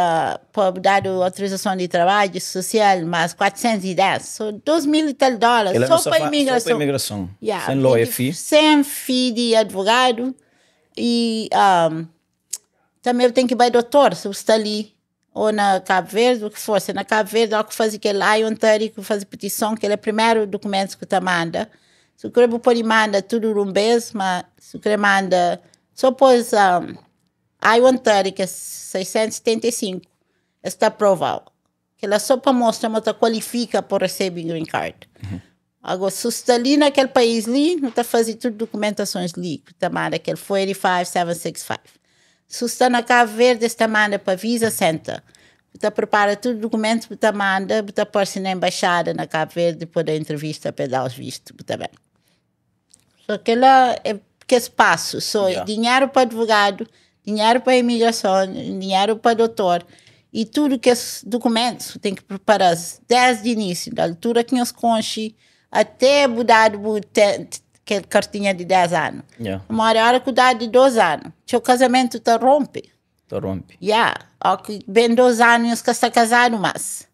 para dar autorização de trabalho social, mais 410. São 2 mil e tal dólares, Ele só não para Só imigração. para imigração. Yeah, Sem lawyer tem fee. Sem fee de advogado. E também tem que ir ao doutor, se você está ali, ou na Cabo Verde, o que for. Se na Cabo Verde, há que fazer aquele I-130, que faz petição, que ele é o primeiro documento que te manda. Se o querer pode manda tudo de um vez, mas se o querer manda, só pôs I-130, que é 675, está aprovado. Que ela só para mostrar, mas te qualifica para receber green card. Agora, se está ali naquele país ali, não está fazendo tudo documentações ali, que te manda aquele 485, 765. Se está na Cabo Verde, está manda para Visa Center. Você prepara tudo o documento, você manda, você aparece na embaixada na Cabo Verde, depois da entrevista para dar os vistos também. Só que lá é que espaço, só dinheiro para advogado, dinheiro para imigração, dinheiro para doutor e tudo que esses documentos tem que preparar desde o início, da altura que nós conche até mudar o que kel kartinha di 10 anu. Yeah. Pamodi ora ku dá di 2 anu, txeu kazamentu ta rompe. Ta rompe. Yeah. Ó ki ben 2 anu nhos ka sta kazadu más.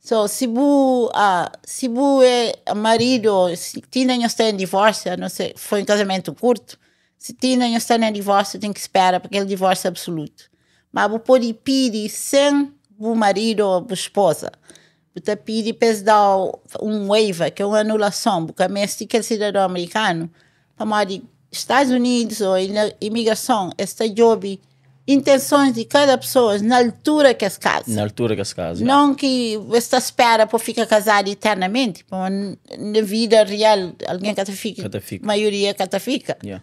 So, si bu, uh, si bu é maridu ou si tinda nhos sta en divórsiu, a não ser foi un kazamentu kurtu, si tinda nhos sta na divórsiu ten ki spera pa kel divórsiu absolutu. Ma bu pode pidi sen bu maridu ou bu spoza. Bu ta pidi pa es da-u un waiver, ki é un anulason. Bu ka meste kel sidadon amerikanu, pamodi Stadus Unidus ô imigrason es ta djobe intensons di kada pesoas na altura ki es kaza. Na altura ki es kaza. Non ki es ta spera pa fika kazadu eternamenti, pamodi na vida real algen ka ta fika, Ka ta fika. maioria ka ta fika. Yeah.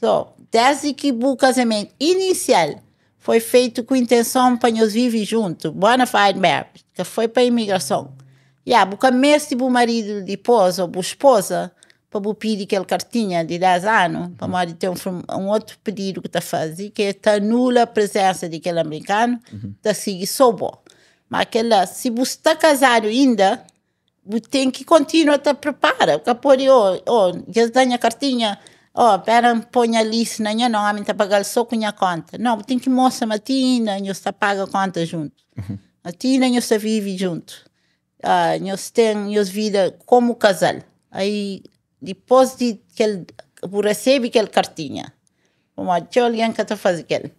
So, desdi ki bu kazamentu inisial foi feitu ku intenson pa nhos vive juntu, bona fide marriage, ka foi pa imigrason, ya, bu ka meste bu maridu dipôs ô bu spoza pa bu pidi kel kartinha di 10 anu, pamodi ten un otu pedidu ki ta faze ki ta anula prezensa di kel amerikanu, ta sigi so bo. Ma kel-la, si bu sta kazadu inda, Bu ten ki kontinua ta pripara, bu ka pode, oh, oh, dja es da nha kartinha, oh, pera N poi nha list na nha nomi, N ta paga-l so ku nha konta. Nau, bu ten ki mostra ma ti inda nhos ta paga konta juntu, ma ti inda nhos ta vive juntu, nhos ten nhos vida komu kazal. Aí, dipôs di kel, bu resebe kel kartinha, pamodi txeu algen ka ta faze kel,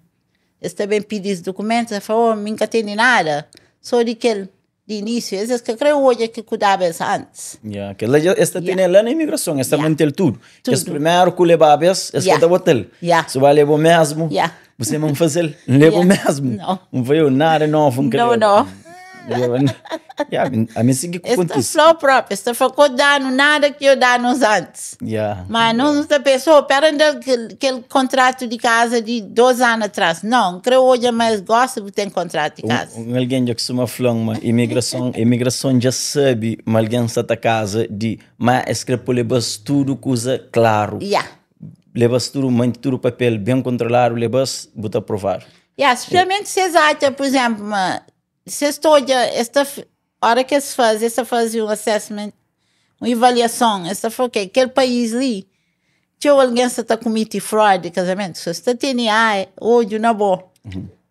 es ta ben pidi es dukumentus, es ta fla, oh, mi N ka tene nada, so di kel Di inísiu, es es ka kre odja ke ku daba es antis. Yeah, kel la dja es ta tene la na imigrason, es ta Yeah. mantel tudu. Kes Tudu. primeru ku lebaba es, es ka Yeah. ta botal. Yeah. Se ba leba o mesmu, Yeah. você não fazel, N leba o Yeah. mesmu. Não. N foi eu nada novo, N ka Não, leba. não. Leba na- Yeah, a mi sigi ku Es ta kontise. fla próprio, es ta fla ko danu nada ki yo danu-s antis. Yeah. Ma nos nu ta pensa, oh, pera N da kel, kel kontratu di kaza di dos anu atras. Nau, N kre odja ma es gosta bu ten kontratu di kaza. Un algen dja kustuma fla-m ma imigrason, imigrason dja sabe ma algen sta ta kaza di, ma es kre pa leba-s tudu kuza klaru. Ya. Leba-s tudu, mante tudu papel ben kontroladu, leba-s, bu ta aprovadu. Ya, spesialmenti si es atxa, pur izénplu, ma si es ta odja, es ta, óra ki es faze, es ta faze un assessment, un ivaliason, es ta fla, ok, kel país li, txeu algen sta ta kumiti frodi di kazamentu, so es ta tene ai, odju na bo.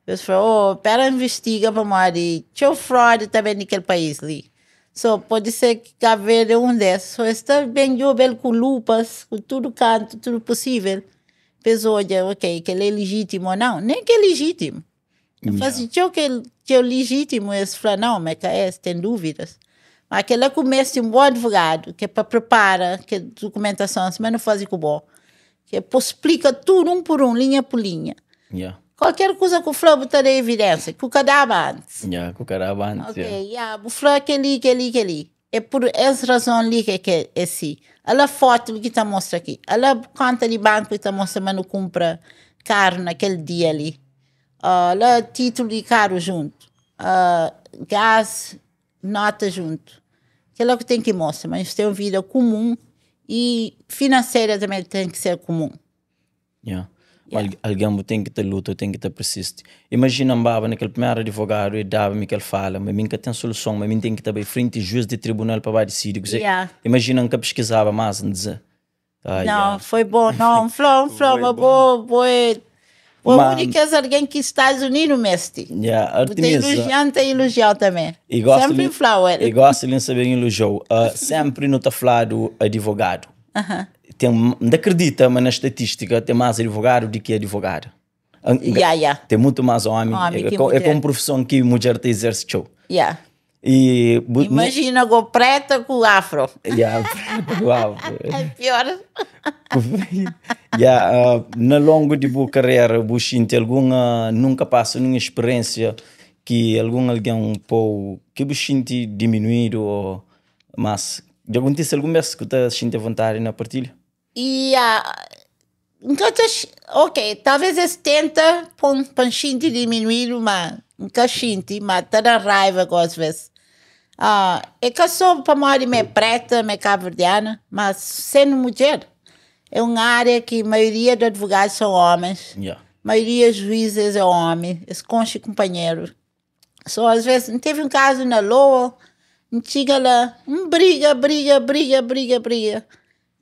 Es fla, oh, pera investiga pamodi txeu frodi ta ben di kel país li. So, pode ser ki Kabu Verdi é un des. So, es ta ben djobe-l ku lupas, ku tudu kantu, tudu pusível, pa es odja, ok, kel-li é lijítimu ô nau. Nen ki é lijítimu. N fla si txeu kel txeu legítimo es fla não, ma ka es ten dúvidas. Ma kela ku meste un bon advogadu ke pa prepara kel dukumentason sima nu faze ku bo, ke pa splika tudu un pur un, linha pur linha. Yeah. Kualker kuza ku fla bu ta da evidênsia ku ka daba antis. Yeah, ku ka daba antis. Ok, yeah, bu fla keli, keli, keli. É pur es razon li ke ke é si. Ala fotu li ki ta mostra ki. Ala konta di banku ki ta mostra ma nu kunpra karu na kel dia li. Ala titulu di karu juntu. Gás, nota juntu. Kila ku ten ki mostra ma nhos ten un vida kumun y finanseira tanbe ten ki ser kumun. Yeah. Yeah. Algen bu ten ki ta luta, bu ten ki ta persisti. Imajina N baba na kel primeru advogadu, e daba mi kel fala ma mi N ka ten soluson, ma mi N ten ki ta bai frenti juiz di tribunal pa ba disidi kuzê. Yeah. Imajina N ka piskizaba mas, N dize, ah, Não, yeah. foi bom. Não, N fla, N fla, Foi ma bom. bo, bo é, bo é Ma- un di kes algen ki Stadus Unidu meste. Yeah, Bu ta Artemisa. ilujian, N ta ilujiau tanbê. E gosta Senpri li, N fla-u el. e gosta li N sabe ilujiau. Senpri nu ta fladu advogadu. Ten, N ta akredita ma na statistika ten más advogadu di ki advogada. Ya, ya. Ten mutu más ómi. Ómi É ki ka, é ka mudjer. un profison ki mudjer ta izerse txeu. Ya. E bu, Imajina go preta ku afro. Ya, preta ku afro. É pior. Ya, na longu di bu karera bu xinti algun, nunka pasa nun spiriénsia ki algun algen pô-u, ki bu xinti diminuídu ô Mas, dja kontise algun bes ku ta xinti avontadi na partilha? Ya, N ka ta, ok, talvez es tenta pon pa N xinti diminuídu, ma N ka xinti, ma ta da raiva gosi ves. É ka so pamodi mi é preta, mi é kabuverdiana, ma sendu mudjer, é un ária ki maioria di advogadus son omis, maioria juízes é omi, es konxe kunpanheru. So as ves, N tevi un kazu na Lowell, N txiga la, N briga, briga, briga, briga, briga.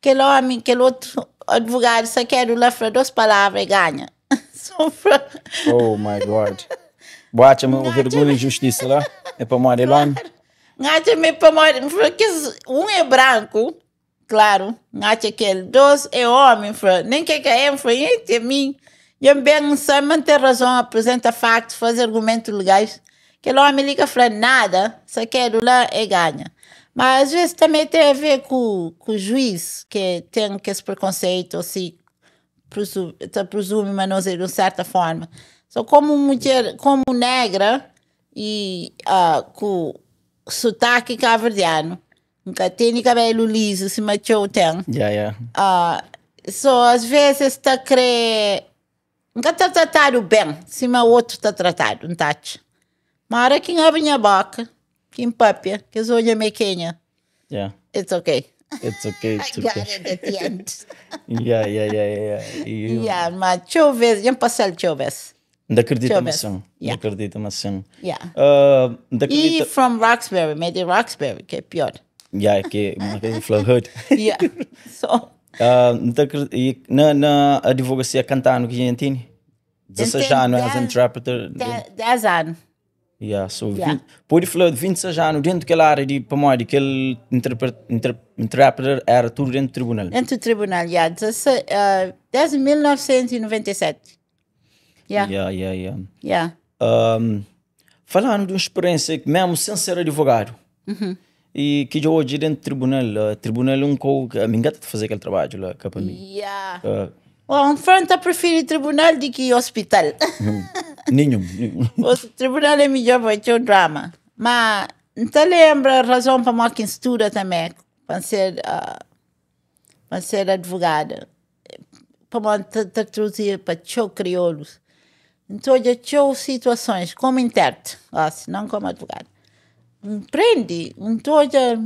Kel ómi, kel otu advogadu sakedu la fla dos palavra e ganha. So fla. Oh my God. Bu atxa ma vergonha e injustisa la? É pamodi el ómi? N atxa ma é pamodi, N fla kes, un é branku, klaru, N atxa kel, dos é ómi, N fla, nen ke ka é, N fla, ente mi, dja N ben, N sabe ma N ten razon, aprizenta faktus, faze argumentu legais. Kel ómi li ka fla nada, sakedu la e ganha. Ma as vezes tanbe ten a ver ku ku juiz ke ten kes prekonseitu o si prusu ta pruzumi ma nos é di un serta forma. So komu mudjer, komu negra i ku sutaki kaverdianu, N ka tene kabelu lizu sima txeu ten. Ya ya. So as vezes es ta kre N ka ta tratadu ben sima otus ta tratadu, N ta atxa. Ma ora ki N abri nha boka, ki N papia, kes odja ma é kenha. Yeah. It's okay. It's okay, it's I got okay. it at the end. Yeah, yeah, yeah, yeah, yeah. E Yeah, ma txeu vez, dja N pasa-l txeu vez. N ta akredita Txeu ma vez. sin. N ta Yeah. akredita ma sin. Yeah. Ah, N ta E akredita. from Roxbury, ma é di Roxbury, ki é pior. Yeah, ki é, ma kes fla hood. Yeah. So. Ah, N ta akre- e na, na advogasia kantu anu ki dja tene? 16 anu as interpreter. 10 anu. Yeah, so yeah. 20, pode fla 26 anu dentro kel área di pamodi kel interpre, inter, interpreter era tudo dentro do tribunal. Dentro do tribunal, yeah. 16, uh, desde 1997. Yeah. Yeah, yeah, yeah. Yeah. Um, falando de uma experiência que mesmo sem ser advogado Uhum. e que já hoje dentro do tribunal, uh, tribunal é um co a mim gata de fazer aquele trabalho lá, cá para mim. Yeah. Uh, Bom, um fã prefere tribunal do que hospital. nenhum, nenhum. O tribunal é melhor para ter um drama. Mas não te lembra a razão para quem estuda também, para ser, uh, para ser advogada. Para traduzir para txeu crioulos. Então, já txeu situações, como intérprete, assim, não como advogado. Prende, então, já,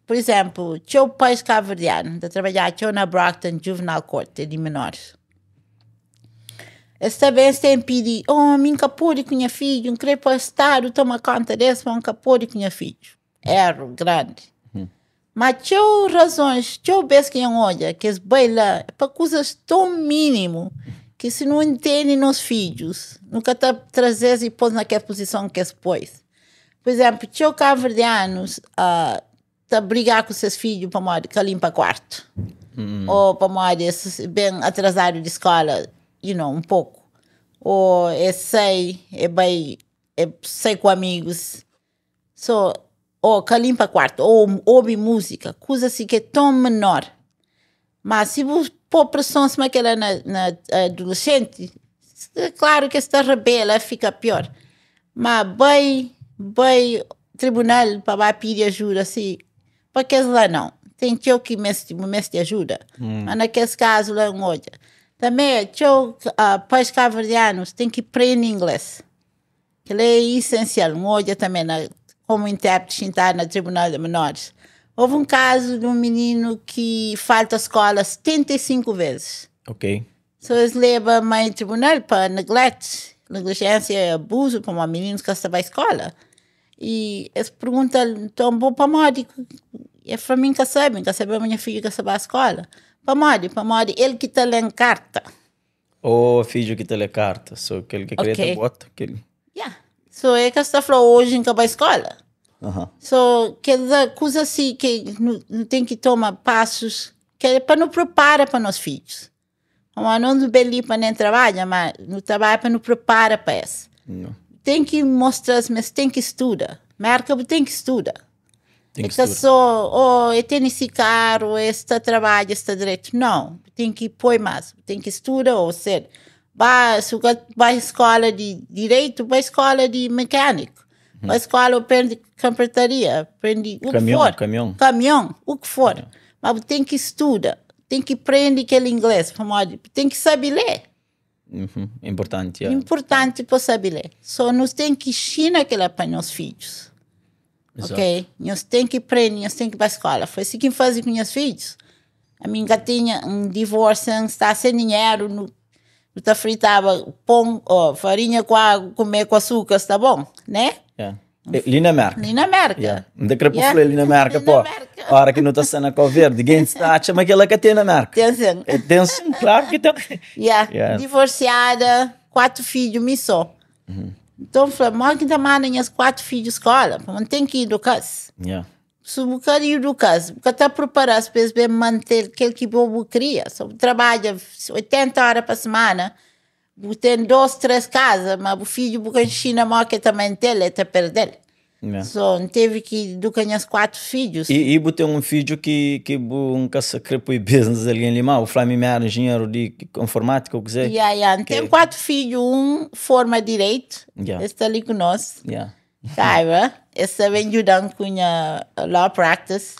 por exemplo, txeu pais cabo-verdiano, de trabalhar txeu na Brockton Juvenile Court, de menores. Esta vez tem pedi, oh, mim capuri com minha filho, não queria para o Estado toma conta desse, mas capuri com minha filho. Erro grande. Mas tinha razões, tinha vez que eu olha, que eles baila, para coisas tão mínimo, que se não entendem nos filhos, nunca tá trazendo e pôs naquela posição que eles pôs. Por exemplo, tinha cabo-verdianos uh, tá brigar com seus filhos para modo que limpa quarto. Ou para modo bem atrasado de escola, you know, um pouco. Ou é sei, é bem, é sei com amigos. So, ou que limpa quarto, ou ouve música, coisa assim que é tão menor. Mas se você pôr pressão cima aquela na, na adolescente, é claro que esta rebela fica pior. Mas bem, bem tribunal para vai pedir ajuda assim, porque lá não. Tem tio que mestre, mestre ajuda. Mas naqueles casos lá não olha. Também, tio, uh, pais cabo-verdianos têm que aprender inglês. Que ele é essencial. Um olha também na, como intérprete estar na tribunal de menores. Houve um caso de um menino que falta à escola 75 vezes. Ok. So eles levam a mãe ao tribunal para neglect, negligência e abuso para um menino que está à escola. E eles perguntam, então, bom, para onde? É para mim que sabe, que sabe a minha filha que sabe à escola. Para onde? Para onde? Ele que está lendo carta. O filho que te lê carta, só aquele que queria Ok. te bota, aquele. Yeah. So é que está falando hoje em que vai à escola. Aham. So, quer dizer, coisa assim que não, não tem que tomar passos que é para não preparar para nossos filhos. Mas não bem para nem trabalha, mas no trabalho para não prepara para isso. Não. Tem que mostrar, mas tem que estudar. Marca tem que estudar. Tem É que que estudar. só, oh, eu tenho esse carro, este trabalho, este direito. Não, tem que pôr mais, tem que estudar ou ser. Vai, se vai à escola de direito, vai à escola de mecânico. Vai à escola, aprende carpintaria, aprende o Caminhão, que for. caminhão. Caminhão, o que for. Mas tem que estudar, tem que aprender aquele inglês, tem que saber ler. Uhum. Importante, yeah. Importante para saber ler. Só nós tem que ensinar aquilo para nossos filhos. Exato. Ok? Nós tem que aprender, nós tem que ir para a escola. Foi assim que fazia com meus filhos. A minha tinha um divórcio, está sem dinheiro, no, no fritava pão, oh, farinha com água, comer com açúcar, está bom, né? Yeah. Eh, Ali na América. Ali na América. Yeah. Não te queria Yeah. falar ali na América, Ali pô. na América. Ora ki nu ta sta na Cabo Verde, gentis ta atxa ma kela ka ten na Merka. Ten sin. Eh, Ten sin, claro ki ten. Yeah. Yeah. Divorciada, 4 fidju, mi só. Então, fla, mó ki ta manda nhas 4 fidju skola, pa N ten ki eduka-s. Yeah. Si bu ka eduka-s, bu ka ta prepara-s pa es ben mante kel ki bo bu kria. So bu trabadja 80 ora pa semana, bu ten 2, 3 kaza, ma bu fidju bu ka inxina mó ki el ta mante-l, el ta perde-l. Yeah. So, N tevi ki eduka nhas 4 fidjus. E, e bu ten un fidju ki, ki bu nka sa kre poi business di algen li, ma bu fla mi ma era enjenheru di informátika ou kuzê. Yeah, yeah. N ten Ok. 4 fidju, un forma direitu, Yeah. es sta li ku nos. Yeah. Saiba, es sta ben djuda-m ku nha law practice.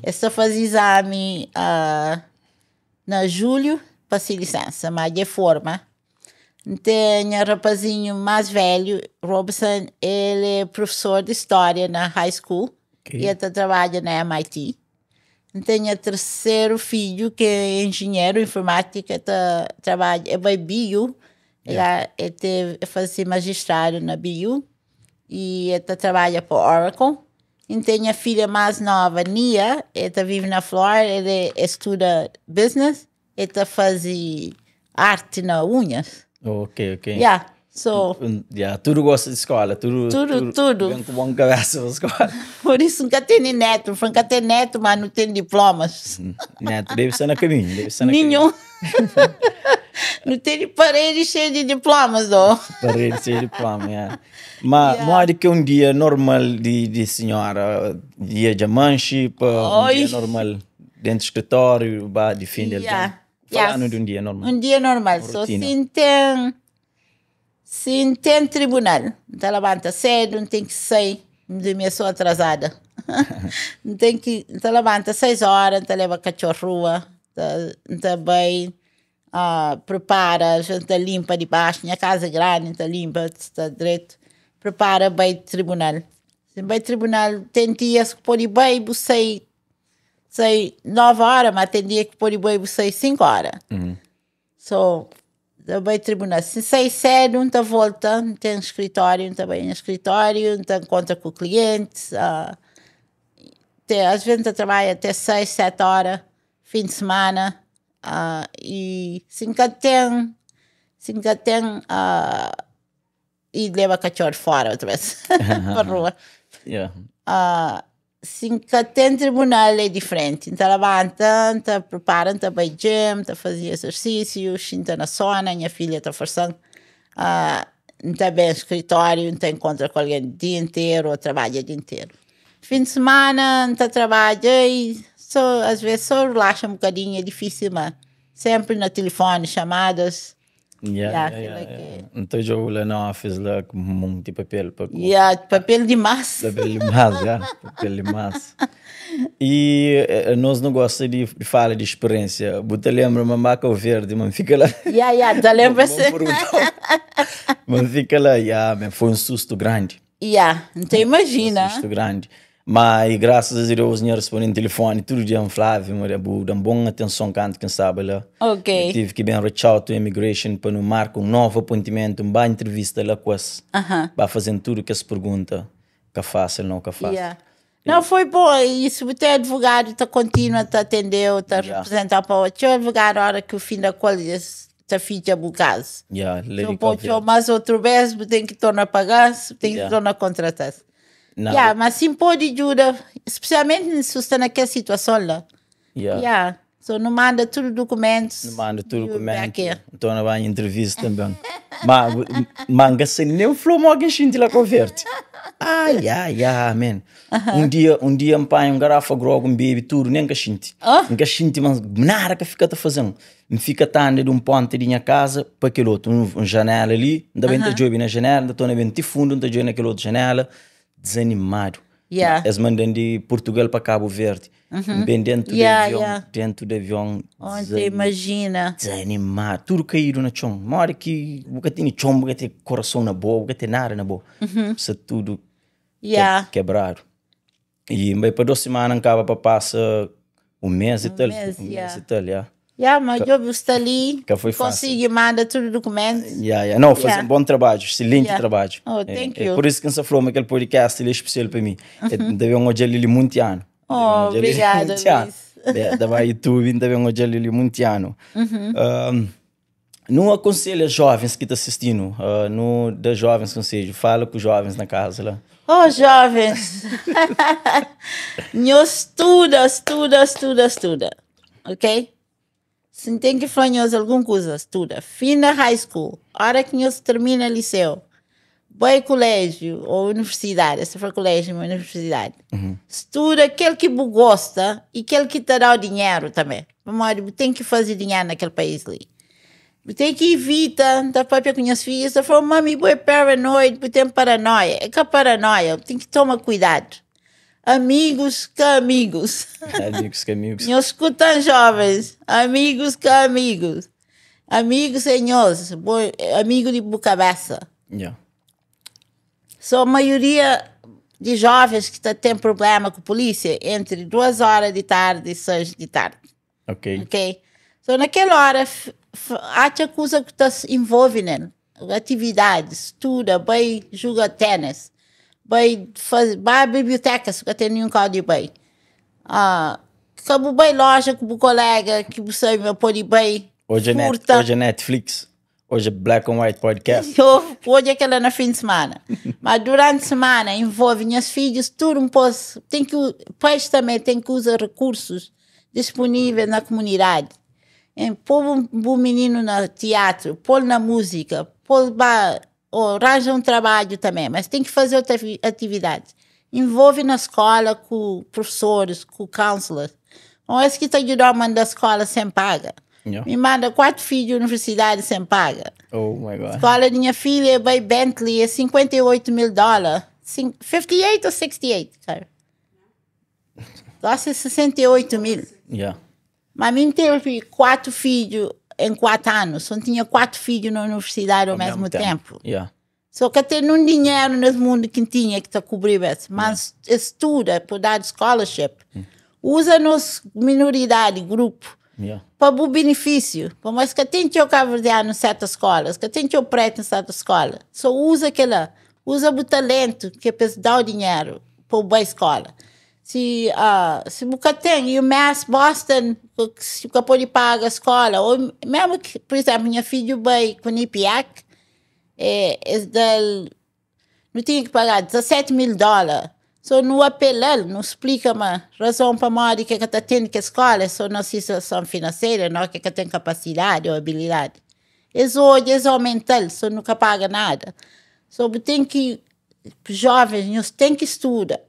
Es sta faze izami uh, na julhu pa se lisensa, ma dja forma. N ten nha rapazinhu más velhu, Robeson, el é profesor di stória na high school Ok. e el ta trabadja na MIT. N ten nha terseru fidju ki é enjenheru informátika, el ta trabadja, el bai BU, Yeah. el teve, el faze majistradu na BU e el ta trabadja pa Oracle. N ten nha filha más nova, Nia, el ta vive na Flórida, el é, el studa business, el ta faze arte na unhas. Ok, ok. Yeah, so, Yeah, tudu gosta di skola, tudu, Tudu, tudu. Ben ku bon kabesa pa skola. por isu N ka tene netu, N fla N ka ten netu, ma nu ten diplomas. Netu debe sta na kaminhu, debe sta na kaminhu. Ninhun. Nu tene paredi xeiu di diplomas, do. Paredi xeiu di diploma, yeah. Ma Yeah. modi ki é un dia normal di, di senhora? Dia dja manxi pa un Oi. dia normal dentu skritóriu, ba difende algen? Yeah. Fala-nu Yes. di un dia normal. Un dia normal. So, Rotina. si N ten, si N ten tribunal, N ta labanta sedu, N ten ki sai, N durmi so atrasada. N ten ki, N ta labanta 6 ora, N ta leba katxor rua, ta, N ta bai uh, prepara, N ta limpa dibaxu, nha kaza é grandi, N ta limpa, sta dretu, prepara bai tribunal. Si N bai tribunal, ten dias ki pode bai, bu sai, sai 9 ora, ma ten dia ki pode bai, bu sai 5 ora. So, ta bai tribunal. Si sai sedu, N ta volta, N ten skritóriu, N ta bai na skritóriu, N ta enkontra ku klientis, uh, te, às vezes N ta trabadja até 6, 7 ora, fin di semana, uh, e si N ka ten, si N ka ten, uh, e leba katxor fora outra vez, pa rua. Yeah. Uh, si N ka ten tribunal é diferenti. N ta labanta, N ta prepara, N ta bai gym, N ta faze exersísiu, xinta na sona, nha filha ta forsa-m. Uh, N ta ben skritóriu, N ta enkontra ku algen dia interu, ou trabadja dia interu. Fin di semana, N ta trabadja e so, às vezes só relaxa um bocadinho, é difícil, mas sempre na telefone, chamadas. Yeah, Yeah, yeah, aquilo yeah, é que- yeah. N ta odja-u la na office la ku monti papel pa Yeah, papel demais. Papel demais, yeah. Papel demais. E eh, nós não gosta de, de fala de experiência. Bu ta lembra ma N ba Cabo Verde, ma N fika la. Yeah, yeah, ta lembra-se? Ma N fika la, yeah, man, foi um susto grande. Yeah, então imagina. Um susto grande. Mas graças a Deus, nha responde telefone tudo dia, N Flávio, ma bu da bom atenção kantu ki N staba la. Ok. Eu tive que bem reach out to immigration para não marcar um novo apontamento, um ba entrevista lá com as. Aham. Ba fazendo tudo que as pergunta, que fácil, não que fácil. Yeah. Não, foi bom. Isso, o teu advogado está contínuo, está atendeu, está Yeah. representar para o teu advogado, a hora que o fim da coisa está ficha o caso. Yeah, Lady Então, Cabo pode Verde. mais outro vez, tem que tornar a pagar, tem que Yeah. tornar a contratar. Não, Yeah, mas sim pode ajuda, especialmente se está naquela situação lá. yeah. Yeah. So, não manda tudo documentos. Não manda tudo e o documento. back here. Então na banha entrevista também. Mas manga sem nem flor mo xinti lá com verde. Ai, ai, ai, man. Um dia um pai um garrafa grog, um bebe tudo, nem que xinti. Ah. Nunca xinti, mas nada que fica tá fazendo. Me fica tando de um ponto de minha casa para aquele outro, um janela ali, ainda bem tá job na janela, ainda tô na bem fundo, ainda job naquele outro janela, desanimado. Yeah. Eles mandam de Portugal para Cabo Verde. Bem dentro Yeah, do avião, yeah. dentro do avião. Onde imagina. Desanimado, tudo caído no chão. Uma hora que nunca tinha chão, nunca tinha coração na boa, nunca tinha nada na boa. Isso é tudo Yeah. quebrado. E bem, para duas semanas acaba para passar um mês e tal. mês, um mês yeah. e tal, yeah. Yeah, mas eu está ali, Que foi fácil. consegui, manda tudo documentos. Yeah, yeah. Não, faz Yeah. um bom trabalho, excelente Yeah. trabalho. Oh, thank é, you. É por isso que você falou que aquele podcast ele é especial para mim. É, deve um olhar ali muito ano. Oh, obrigada, Luís. Da bai YouTube, N ta ben odja-l li munti anu. Nu akonselha jovens ki ta sisti-nu, nu da jovens konsedju, fala ku jovens na kaza la. Oh, jovens, nhos studa, studa, studa, studa, ok? Si N ten ki fla nhos algun kuza, studa. Finda high school, ora ki nhos termina liseu, bai kuléjiu ô universidadi, es ta fla kuléjiu ma universidadi, studa kel ki bu gosta i kel ki ta da-u dinheru tanbê. Pamodi bu ten ki faze dinheru na kel país li. Bu ten ki ivita, N ta papia ku nhas fidju, es ta fla, mami bu é paranoid, bu ten paranoia. É ka paranoia, bu ten ki toma kuidadu. Amigus ka amigus. Amigus ka amigus. Nhos skuta-m jovens, amigus ka amigus. Amigus é nhos, bo amigu di bu kabesa. Yeah. So maioria di jovens ki ta ten problema ku polísia entri duas ora di tardi i seis di tardi. Ok. Ok? So na kel ora atxa kuza ku ta envolve nel, atividadi, studa, bai juga tenis, bai faze, bai biblioteka si ka ten ninhun kau di bai. Ka bu bai loja ku bu kolega ki bu sabe ma pode bai furta. Odja Netflix. Hoje é Black and White Podcast. Eu hoje é aquela na fim de semana. Mas durante a semana envolve minhas filhas, tudo um pouco. Tem que, pais também tem que usar recursos disponíveis na comunidade. Em, pôr um, um menino no teatro, pôr na música, pôr ba, ou arranja um trabalho também, mas tem que fazer outra atividade. Envolve na escola com professores, com counselors. Não é que te ajuda a mandar a escola sem paga. Yeah. Me manda quatro filhos à universidade sem paga. Oh my God. Escola de minha filha é by Bentley é 58 mil dólares. 58 ou 68, cara? Nossa, é 68 mil. Yeah. Mas mim teve quatro filhos em quatro anos. Só tinha quatro filhos na universidade ao, mesmo, mesmo tempo. tempo. Yeah. Só que tem um dinheiro nesse mundo que tinha que te cobrir isso. Mas yeah. estuda, por dar scholarship. Usa nos minoridade, grupo. Yeah. Para o benefício. Mas que tem que o cabo-verdiano em certas escolas, que tem que o preto em certa escola. Só usa aquela, usa o talento que é para dar o dinheiro para a escola. Se, se você tem, e o Mass Boston, se você pode pagar a escola, ou mesmo que, por exemplo, minha filha vai com o IPIAC, é, é del, não tinha que pagar 17 mil dólares. Só não apela, não explica uma razão para morrer que está tendo que a escola, é só na situação financeira, não é que tem capacidade ou habilidade. Eles hoje, eles aumentam, só nunca paga nada. Só tem que, jovens, nós tem que estudar.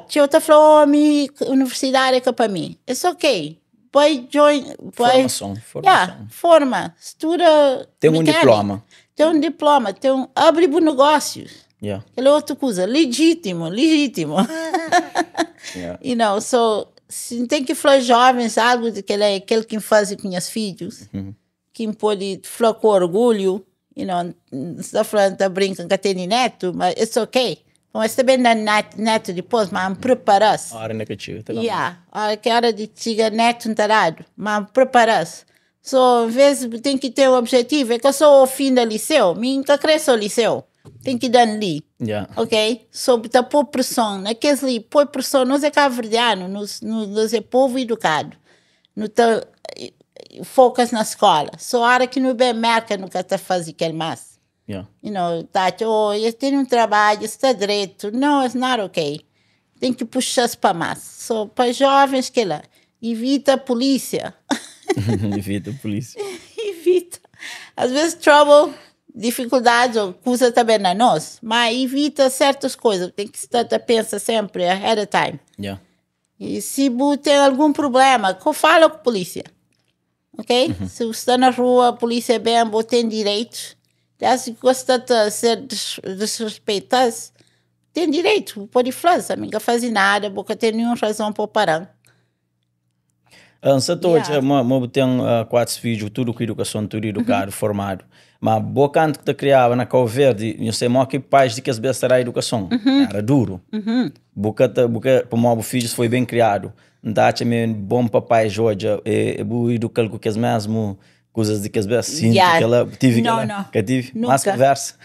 Tio tá falando, oh, minha universidade é que para mim. It's ok. Vai join, vai, Formação, formação. Yeah, forma, estuda. Tem um mecânica. diploma. Tem um diploma, tem um, abre bom negócios. Yeah. Aquela é outra coisa, legítimo, legítimo. Yeah. You know, so, se tem que falar jovens algo de que ele é aquele que faz com os filhos, que pode falar com orgulho, you know, está falando, tá brincando que tem neto, mas it's okay. Mas também dá neto depois, mas prepara-se. A hora na que chega, tá bom. Yeah, a hora que a hora de chegar neto não tá dado, mas prepara-se. So, às vezes tem que ter um objetivo, é que eu sou o fim do liceu, mim nunca cresço o liceu, tem que dar ali. Yeah. Ok? Sobre tá pôr pressão, naqueles ali, pôr pressão, nós é cabo-verdiano, nós, nós é povo educado, não tá, focas na escola. Só a hora que não bem merca, nunca tá fazendo aquele mais. Yeah. You know, tá, oh, eu tenho um trabalho, está direito. Não, it's not okay. Tem que puxar-se para mais. Só para jovens que lá, evita a polícia. Evita a polícia. Evita. Às vezes trouble, dificuldades ou coisa também na nós, mas evita certas coisas. Tem que estar a pensar sempre ahead of time. Yeah. E se você tem algum problema, fala com a polícia. Ok? Se você está na rua, a polícia é bem, você tem direitos. Se você está a ser desrespeitado, tem direito, pode falar, não faz nada, não tem nenhuma razão para parar. Se tu Yeah. ma ma tem quatro filhos, tudo com educação, tudo educado, formado. Mas boa canto que te criava na Cabo Verde, não sei mal que pais de que as vezes era a educação. Era duro. Boca te boca para o filhos foi bem criado. Não dá me bom papai hoje, é é bu educar com que as mesmo coisas de que as vezes sinto Yeah. que ela tive Não, que ela não. que tive, Nunca. mais conversa.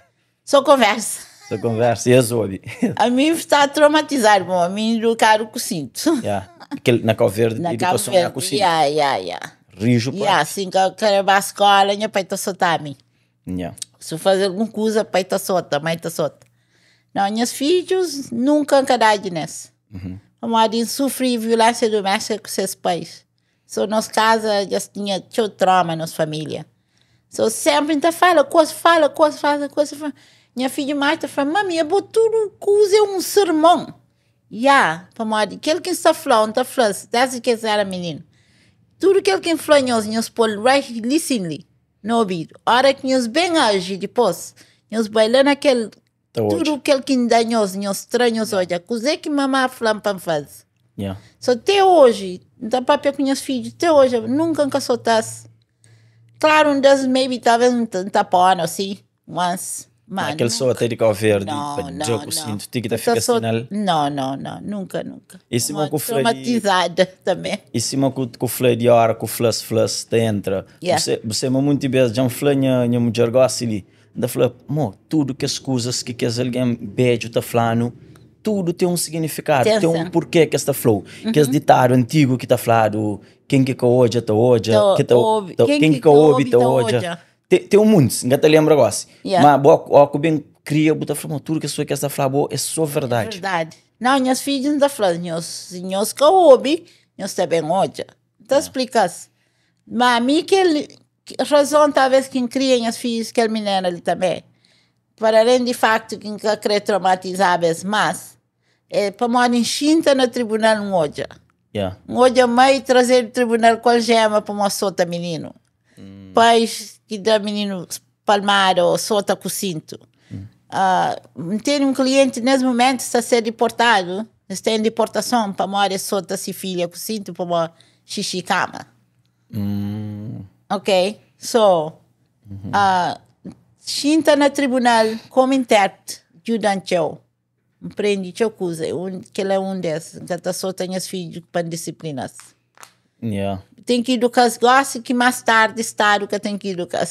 Só conversa. Essa conversa e es obi. A mim está traumatizado, bom, a mim educado com cinto. Yeah. Aquele, na Cabo Verde, Na Cabo educação é com Verde. cinto. Yeah, yeah, yeah. Rijo, pá. Yeah, assim que eu quero ir à escola, meu pai está soltar a mim. Yeah. Se eu fazer alguma coisa, pai está solta, mãe está solta. Não, meus filhos nunca encararam nessa. Uhum. A mãe sofri violência doméstica com seus pais. So, nossa casa já tinha tinha trauma na nossa família. So, sempre então fala coisa, fala coisa, fala coisa. Fala. Minha filha mais fala, mami, eu vou tudo coisa é um sermão. Ya, yeah, para aquele que está falando, está falando, desde que era menino. Tudo aquilo que falou, nós, nós pôr right, listen li, no ouvido. Hora que nós bem age depois, nós bailando aquele, Tá hoje. tudo aquilo que dá nós, nós estranhos hoje. Coisa que mamãe falando para fazer. Yeah. Só até hoje, então papel com meus filhos, até hoje, eu nunca nunca soltasse. Claro, um das maybe talvez um tapão assim, once. Mas Aquele só até de Cabo Verde, não, para não, jogo não. cinto, tem que tá Tá fica só- sinal. Não, não, não, nunca, nunca. E se Uma uma que eu falei- Traumatizada também. E cima que o flei de hora, que o flas flas te entra. Yeah. Você, você é muito bem, já me falei, minha, minha mulher gosta ali. Ainda falei, mo, tudo que as coisas que queres alguém beijo tá falando, tudo tem um significado, Tem tem um sim. Uhum. porquê que está flow. Que esse ditado antigo que tá falado, quem que oja tá oja, Tá que tá, ouve. tá, Quem quem que que ouve ouve, tá tá oja. oja. Tem, tem um mundo, ainda te lembra agora. Yeah. Mas, bo, ó, que bem cria, bota falando, tudo que a sua que está falando, é só verdade. Verdade. Não, meus filhos não estão falando, meus, meus que ouvem, meus também ouvem. Então explica-se. Mas a mim que ele, que razão talvez quem cria meus filhos, que ele menino ali também. Para além de facto que nunca quer traumatizar, mas é, para morar enxinta no tribunal não oja. Yeah. Um olho mãe trazer do tribunal com gema para uma solta menino. Pais que dá menino palmar ou solta com cinto. Ah, tem um cliente nesse momento está a ser deportado, está em deportação para morar solta se filha com cinto para uma xixi cama. Ok? So, ah, xinta no tribunal como intérprete, ajudante eu. Empreende teu coisa, um, que ele é um desses, que tá só tem os filhos para disciplinar. Yeah. Tem que educar, gosta que mais tarde estado que tem que educar.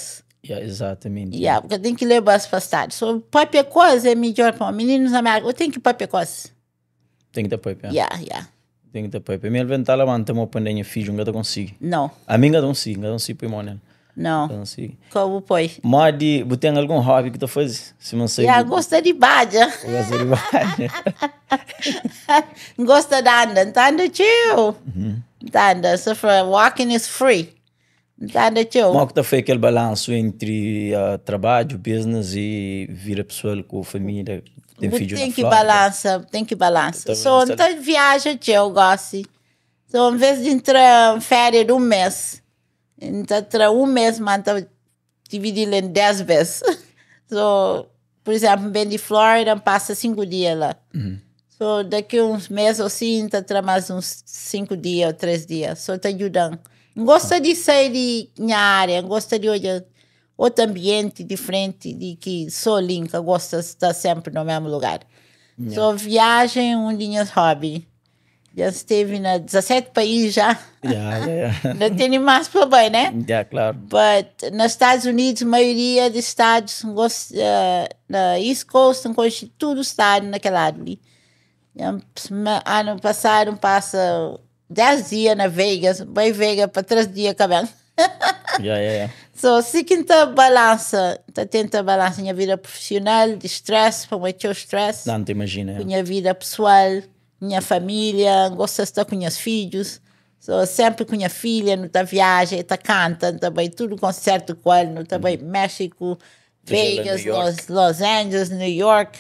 Yeah, exatamente. Yeah, porque tem que levar para estado. So, papel coisa é melhor para meninos na América, eu tenho que papel coisa. Tem que ter papel. Yeah, yeah. Tem que ter papel. Me levantar lá, mano, tem uma pandemia filho, nunca consigo. Não, A mim não consigo, não consigo pôr mão nele. não. Não consigo. Como foi? Mas de, você tem algum hobby que tu faz? Se não sei. Yeah, gosta de baja. Gosta de baile. Gosta de andar, tá anda tio. Tá anda, so for walking is free. Tá anda tio. Como é que tá foi aquele balanço entre ah, trabalho, business e vida pessoal com família? Tem filho Tem na que Flórida? balança, tem que balança. Tá So, balançando. então viaja tio, gosto. So, em vez de entrar em férias de um mês, então entrar um mês, mas então dividir em 10 vezes. So, por exemplo, vem de Flórida, passa 5 dias lá. So, daqui uns meses ou assim, então entra mais uns 5 dias ou 3 dias. So, tá ajudando. Gosta de sair de minha área, gosta de olhar outro ambiente diferente de que só Linka gosta de estar sempre no mesmo lugar. So, viagem é um dos meus hobbies. Já esteve em 17 países já. Yeah, yeah, yeah. Não tem mais para bem, né? Yeah, claro. But nos Estados Unidos, a maioria dos estados, gosto, na East Coast, não conheço tudo o estado naquele lado ali. Ano passado, passa 10 dias na Vegas, vai Vegas para 3 dias acabando. Yeah, yeah, yeah. So, se quem tá balança, tá tenta balança minha vida profissional, de stress, para o stress, Não, te imagina. yeah. minha vida pessoal, minha família, gosto de estar com meus filhos. So, sempre com minha filha, não tá viagem, tá canta, também tudo concerto com ela, não tá bem México, Seja lá Vegas, New York. Los, Los Angeles, New York.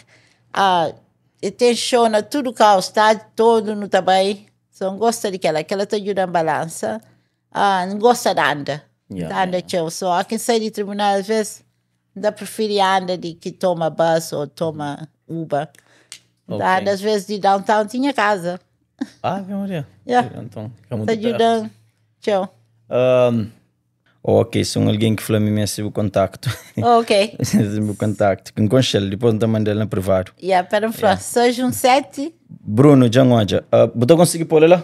Ah, e tem show na tudo cá, o estado todo, não tá bem. So, não gosta de que ela, que ela te ajuda em balança. Ah, não gosta de andar. Yeah, anda yeah. So, há quem sai de tribunal, às vezes, ainda prefere andar de que toma bus ou toma Uber. Ok. Anda, às vezes, de downtown tinha casa. Ah, Ave Maria. Yeah. Então, é muito Tá perto. ajudando. Tchau. Um, ok, se um alguém que falou me esse o contacto. Ok. Esse meu contacto. Que encontrei depois não te mandei ele no privado. Yeah, para falar. Seja um 7. Bruno, Jangoja, uh, você consegue pôr lá?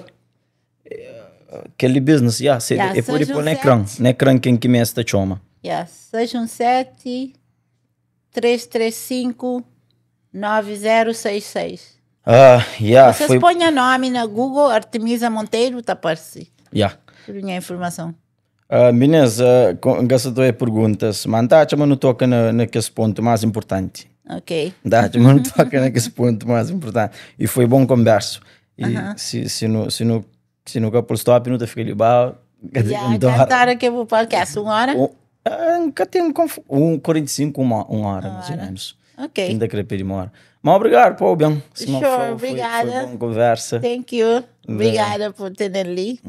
Aquele business, yeah, se, Yeah, é pode seja pôr um no ecrã. sete. No ecrã quem que me está chama. Yeah, 617 335 9066. Ah, yeah, Vocês foi. põem o nome na Google, Artemisa Monteiro, tá aparece. Yeah. Tudo minha informação. Ah, Inês, uh, com perguntas, mas tá, mas não toca na, naquele ponto mais importante. Ok. Tá, mas não toca naquele ponto mais importante. E foi bom conversa. E se não pôr stop, não te fica ali, bah, Yeah, cantar aqui o podcast, uma hora? Um, nunca tem um 45, uma hora, mais ou menos. Ok. Ainda queria pedir uma hora. Mas obrigado, pô, bem. Sure, obrigada. Foi, foi boa conversa. Thank you. Obrigada por ter ali.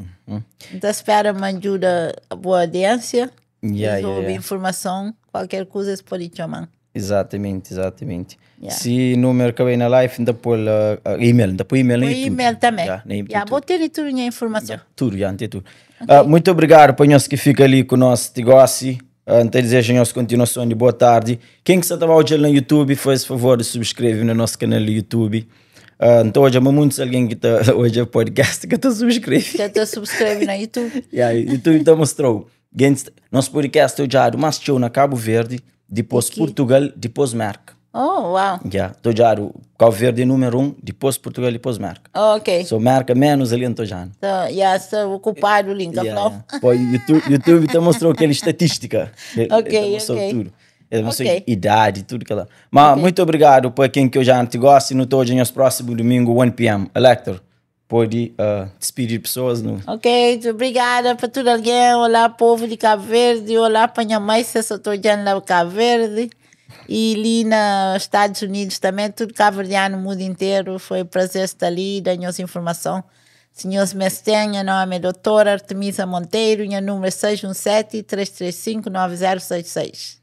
Então, espero me ajuda a boa audiência. Informação, qualquer coisa, você pode chamar. Exatamente, exatamente. Yeah. Se número acabei na live, ainda pôr e-mail, ainda pôr e-mail no e-mail também. Yeah, yeah, vou ter tudo a informação. Yeah, tudo, yeah, tem tudo. Okay. Muito obrigado para nós que fica ali com o nosso negócio. Então desejo a continuação de boa tarde. Quem que está hoje no YouTube, faz favor de subscrever no nosso canal do YouTube. Então hoje há muitos alguém que está hoje é podcast que está subscreve. Que está subscreve no YouTube. Yeah, YouTube então mostrou. Nosso podcast é já do mais show na Cabo Verde, depois Aqui. Portugal, depois Merca. Oh, uau. Yeah, estou já Cabo Verde é número 1, depois Portugal, depois Merca. Oh, ok. So Merca menos ali em já. So, yeah, so ocupado o link. Yeah. Pô, YouTube te mostrou aquela estatística. Ok, mostrou tudo. Ele mostrou idade, tudo que lá. Mas muito obrigado para quem que eu já te gosta e no todo nos próximo domingo, 1 p.m. Elector, pode despedir pessoas. No... Ok, obrigada para tudo alguém. Olá, povo de Cabo Verde. Olá para minha mãe, se eu estou lá de Cabo Verde. E ali nos Estados Unidos também, tudo cabo-verdiano, no mundo inteiro. Foi um prazer estar ali, dar-nos informação. Senhores me têm, meu nome é doutora Artemisa Monteiro, meu número é 617 335 9066.